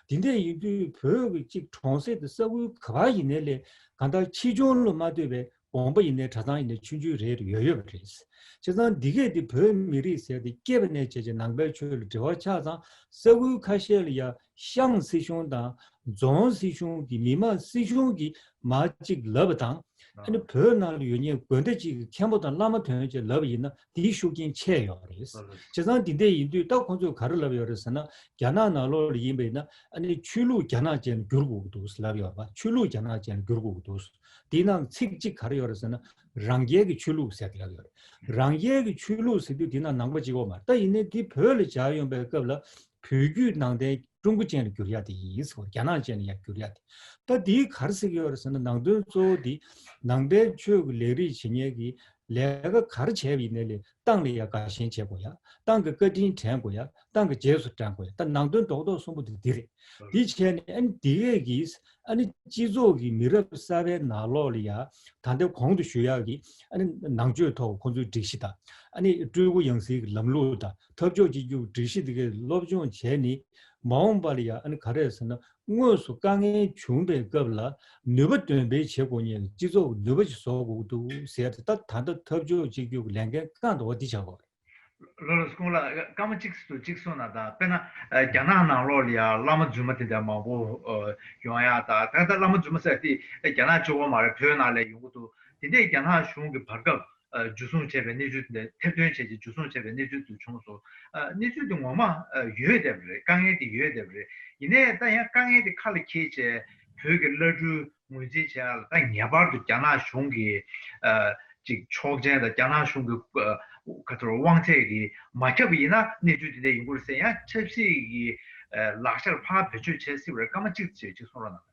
དེ་འདྲ་ཡིན་དུས་བོད་ཀྱི་གཅིག་གྲོང་གསེབ་དེ་ས་ཁུལ་ག་པར་ཡིན་ནའི་ལས་གང་ལྟར་ཆེ་ཆུང་ལ་མ་ལྟོས་པའི་དགོན་པ་ཡིན་ནའི་གྲྭ་ཚང་ཡིན་ནའི་ཆུང་ཆུང་རེ་རེ་ཡོད་ཡོད་པ་རེད། བྱས་ཙང་འདི་གས་དེ་བོད་མི་རིགས་ཟེར་དེ་སྐྱེས་པ་ནས་བྱས་བྱས་ནང་པའི་ཆོས་ལ་འབྲེལ་བ་ཆགས་ཙང་། ས་ཁུལ་ཁ་ཤས་ལ་ཡ་ཤང་སྲིད་གཞུང་དང་རྫོང་སྲིད་གཞུང་གི་མི་དམངས་སྲིད་གཞུང་གིས་མར་གཅིག་ལབ་པ་དང་། ཨ་ནི་བོད་ནང་ལ་ཡོད་མཁན་དགོན་སྡེ་གཅིག་གི་མཁན་པོ་དང་བླ་མ་ཐོན་བྱས་ལབ་པ་ཡིན་ན་དེའི་ཤུགས་རྐྱེན་ཆེ་ཡོད་རེད། བྱས་ཙང་འདི་འདྲ་ཡིན་དུས་ད་ཁོང་ཚོས་ག་རེ་ལབ་ཡོད་རེད་ཟེར་ན། རྒྱ་ནག་ནང་ལོགས་ལ་ཡིན་པ་ཡིན་ན་ཨ་ནི་ཆོས་ལུགས་རྒྱ་ནག་ཅན་ལ་བསྒྱུར་དགོས་ཀྱི་འདུག་ལབ་ཡོད་པ། ཆོས་ལུགས་རྒྱ་ནག་ཅན་ལ་བསྒྱུར་དགོས་ཀྱི་འདུག་དེའི་ནང་ཚིག་གཅིག་ག་རེ་ཡོད་རེད་ཟེར་ན། རང་རྒྱལ་གྱི་ཆོས་ལུགས་ཟེར་དེ་ལབ་ཡོད་རེད། རང་རྒྱལ་གྱི་ཆོས་ལུགས་ཟེར་དུས་དེ་ན་ནང་པ་གཅིག་པོ་མ་རེད། ད་ཡིན་ནའི་དེ་བོད་ལ་སྦྱར་ཡོང་པའི་སྐབས་ལ་བོད་བརྒྱུད་ནང་བསྟན་ཀྲུང་གོ་ཅན་ལ་བསྒྱུར་ཡ་དེ་ཡིན་ཟེར། རྒྱ་ནག་ཅན་ལ་ཡ་བསྒྱུར་ཡ་དེ། ད་དེའི་ག་རེ་ཟེར་གྱི་ཡོད་རེད་ཟེར་ན། ནང་དོན་གཙོ་བོ་དེ་ནང་པའི་ཆོས་ཀྱི་ལས་རིགས་བྱེད་མཁན་གྱི་ལས་ཀ་ག་རེ་བྱས་པ་ཡིན་ནའི་ལས་ཏང་ལ་ཡ་དགའ་ཞེན་བྱེད་དགོས་ཡ། ཏང་གི་བཀའ་དྲིན་དྲན་དགོས་ཡ། ཏང་གི་རྗེས་སུ་འབྲང་དགོས་ཡ། ད་ནང་དོན་རྡོག་རྡོག་གསུམ་པོ་དེ་འདི་རེད། འདི་བྱས་ནས་ཨ་ནི་འདི་གས་ཀྱིས་ཨ་ནི་སྤྱི་ཚོགས་ཀྱི་མི་རབས་གསར་པའི་ནང་ལོགས་ལ་ཡ་ད་ལྟའི་གོང་དུ་ཞུ་ཡག་གི་ཨ་ནི་ནང་ཆོས་ཐོག་ཁོང་ཚོའི་སྒྲིག་གཞི་དང་། ཨ་ནི་སྤྲུལ་སྐུ་ཡང་སྲིད་ཀྱི་ལམ་ལུགས་དང་། འཐབ་ཕྱོགས་གཅིག་གྱུར་སྒྲིག་གཞི་འདི་གའི་སློབ་སྦྱོང་བྱས་ནས། མ་འོངས་པ་ལ་ཡ་ཨ་ནི་ག་རེ་ཟེར་ན། དངོས་སུ་དཀའ་ངལ་བྱུང་བའི་སྐབས་ལ་ནུས་པ་འདོན་སྤེལ་བྱེད་དགོས་མཁན་གྱི་སྤྱི་ཚོགས་ཀྱི་ནུས་པ་ཞིག་བཟོ་དགོས་ཀྱི་འདུག་ཟེར་ཏེ། ད་ད་ལྟ་འཐབ་ཕྱོགས་གཅིག་གྱུར་གྱི་ལས་འགན་རྐང་དང་པོ་འདི་བྱ་དགོས་རེད། ལགས་ལགས་སོ། ཁོང་ལ་སྐར་མ་གཅིག་སུ་གཅིག་གསུངས་ན། ད་དཔེར་ན་ཨ་རྒྱ་ནག་ནང་ལོགས་ལ་ཡ་བླ་མ་རྫུན་མ་དེ་འདྲ་མང་པོ་ཨ་ཡོང་ཡ། ད་ད་ལྟ་བླ་མ་རྫུན་མ་ཟེར་དེ་རྒྱ་ནག་གཅིག་པོ་མ་རེད། བོད་ནང་ལ་ཡོང་གི་འདུག་དེ་འདྲས་རྒྱ་ནག་གཞུང་གིས་བར་སྐབས་ཨ་འཇུ་བཟུང་བྱས་པའི་གནས་ཚུལ་དེ་འདྲ། ཐེར་འདོན་བྱས་རྗེས་འཇུ་བཟུང་བྱས་པའི་གནས་ཚུལ་དེ་བྱུང་སོང་། ཨ་གནས་ཚུལ་དེ་ངོ་མ་ཨ་ཡོད་བསྡད་པ་རེད། དཀའ་ངལ་དེ་ཡོད་བསྡད་པ་རེད། ཡིན་ནའི་ད་ཡང་དཀའ་ངལ་དེ་ཁ་ལ་འཁྱེར་བྱས་བོད་ཀྱི་བླ་སྤྲུལ་ངོས་འཛིན་བྱས་ཡ་ལ་ད་ངེས་པར་དུ་རྒྱ་ནག་གཞུང་གིས་ཨ་ཅིག་ཆོག་མཆན་དང་རྒྱ་ནག་གཞུང་གི་ཨ་ག་ཚོད་དབང་ཚད་ཀྱིས་མ་ཁྱབ་པ་ཡིན་ན་གནས་ཚུལ་དེ་འདྲ་ཡིན་དགོས་རེད་ཟེར། ཡང་ཆབ་སྲིད་ཀྱི་ཨ་ལག་ཆར་ཕར་བེད་སྤྱོད་བྱེད་སྲིད་པ་རེད། སྐར་མ་གཅིག་ཙམ་ཅིག་གསུང་རོགས་གནང་།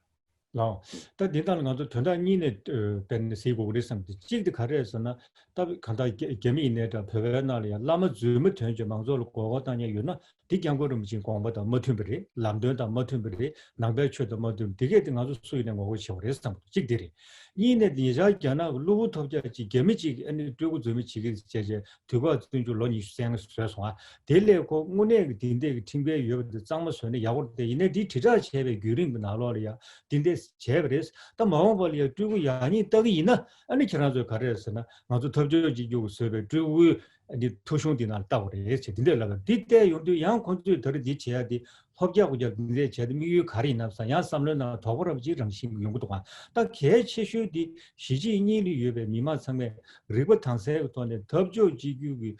ལགས། ད་འདི་དག་ལ་ང་ཚོ་དོན་དག་གཉིས་ནས་ཨ་དཔེར་ན་གཟིགས་དགོས་ཀྱི་རེད་བསམ་སྟེ། གཅིག་དེ་ག་རེ་རེད་ཟེར་ན། ད་གང་ལྟར་རྒྱ་རྒྱ་མི་ཡིན་ནའི་འདྲ། བོད་པའི་ནང་ལ་ཡང་བླ་མ་རྫུན་མ་ཐོན་བྱས་མང་ཚོགས་ལ་མགོ་སྐོར་བཏང་མཁན་ཡོད་ན། འདི་སྐྱབས་མགོན་རིན་པོ་ཆེའི་དགོངས་པ་དང་མ་མཐུན་པ་རེད། ལམ་སྟོན་དང་མ་མཐུན་པ་རེད། ནང་པའི་ཆོས་དང་མ་མཐུན་པ། འདི་གས་དེ་ང་ཚོ་སུ་ཡིན་ནའི་ངོ་རྒོལ་བྱེད་དགོས་རེད་བསམ་གྱི་འདུག་གཅིག་དེ་རེད། གཉིས་ནས་ཉེ་ཆར་རྒྱ་ནག་གི་གློ་བུར་ཐོལ་རྒྱག་ཅིག་རྒྱ་མི་གཅིག་གིས་ཨ་ནི་སྤྲུལ་སྐུ་རྫུན་མ་བྱེད་ཀྱི་བྱས་བྱས་དུས་བཀག་བཙོན་འཇུག་ལོ་ཉི་ཤུ་རྩ་ལྔ་བཟོས་སོང་ཨ། དེ་ལས་ཁོ་དངོས་གནས་ཀྱི་འདི་འདྲས་ཀྱི་ཁྲིམས་འགལ་ཡོད་པ་དེ་གཙང་མ་བཟོས་ན་ཡག་པོ་རེད་དེ། ཡིན་ནའི་འདི་དྲིལ་བསྒྲགས་བྱས་པའི་བརྒྱུད་རིམ་གྱི་ནང་ལོགས་ལ་ཡང་འདི་འདྲས་བྱས་པ་རེད། ད་མ་འོངས་པ་ལ་ཡང་སྤྲུལ་སྐུ་ཡག་ཉེས་ལྟ་གི་ཡིན་ན། ཨ་ནི་ཁྱེད་རང་ཚོས་ག་རེ་ཟེར་ན། ང་ཚོ་འཐབ་ཕྱོགས་གཅིག་གྱུར་གྱིས་བཟོས་པའི་སྤྲུལ་སྐུའི་འདི་ཐོ་གཞུང་འདི་ནང་ལ་བལྟ་དགོས་རེད་ཅེས་འདི་འདྲས་ལབ་པ། འདི་བལྟས་ཡོང་དུས་ཡང་ཁོང་ཚོས་ད་རེས་འདི་བྱེད་ཡ་འདི་ལྷོ་རྒྱག་ཧོ་རྒྱག་འདི་འདྲས་བྱས་ཏེ་དམིགས་ཡུལ་ག་རེ་ཡིན་ནམ་བསམ། ཡང་བསམ་བློའི་ནང་དོགས་པ་རབ་ཅིག་རང་བཞིན་ཡོང་གི་འདུག་ག་ད་གལ་ཆེ་ཤོས་འདི་གཞིས་བྱེས་གཉིས་ལ་ཡོད་པའི་མི་མང་ཚང་མས་རིག་པ་དྭངས་གསལ་གྱི་ཐོག་ནས་འཐབ་ཕྱོགས་གཅིག་གྱུར་གྱི་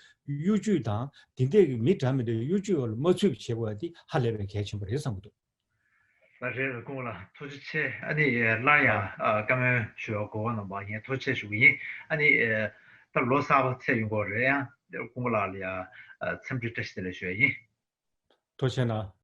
གཡོ་ཇུས་དང་དེ་འདྲས་ཀྱི་མི་འདྲ་མི་འདྲའི་གཡོ་ཇུས་འོག་ལ་མ་ཚུད་པ་བྱེད་དགོས་པ་དེ་ཧ་ལས་པའི་གལ་ཆེན་པོ་རེད་བསམ་གྱི་འདུག་ད་རེད། སྐུ་ངོ་ལགས་ཐུགས་རྗེ་ཆེ། ཨ་ནི་སླར་ཡང་ཨ་བཀའ་མོལ་ཞུ་བར་གོ་སྐབས་གནང་བར་ངས་ཐུགས་རྗེ་ཆེ་ཞུ་གི་ཡིན། ཨ་ནི་ད་ལོ་གསར་པ་ཚེས་ཡོང་གི་རེད། ཡང་སྐུ་ངོ་ལགས་ལ་ཡང་འཚམས་འདྲི་བཀྲ་ཤིས་བདེ་ལེགས་ཞུ་ཡ་ཡིན། ཐུགས་རྗེ་གནང་།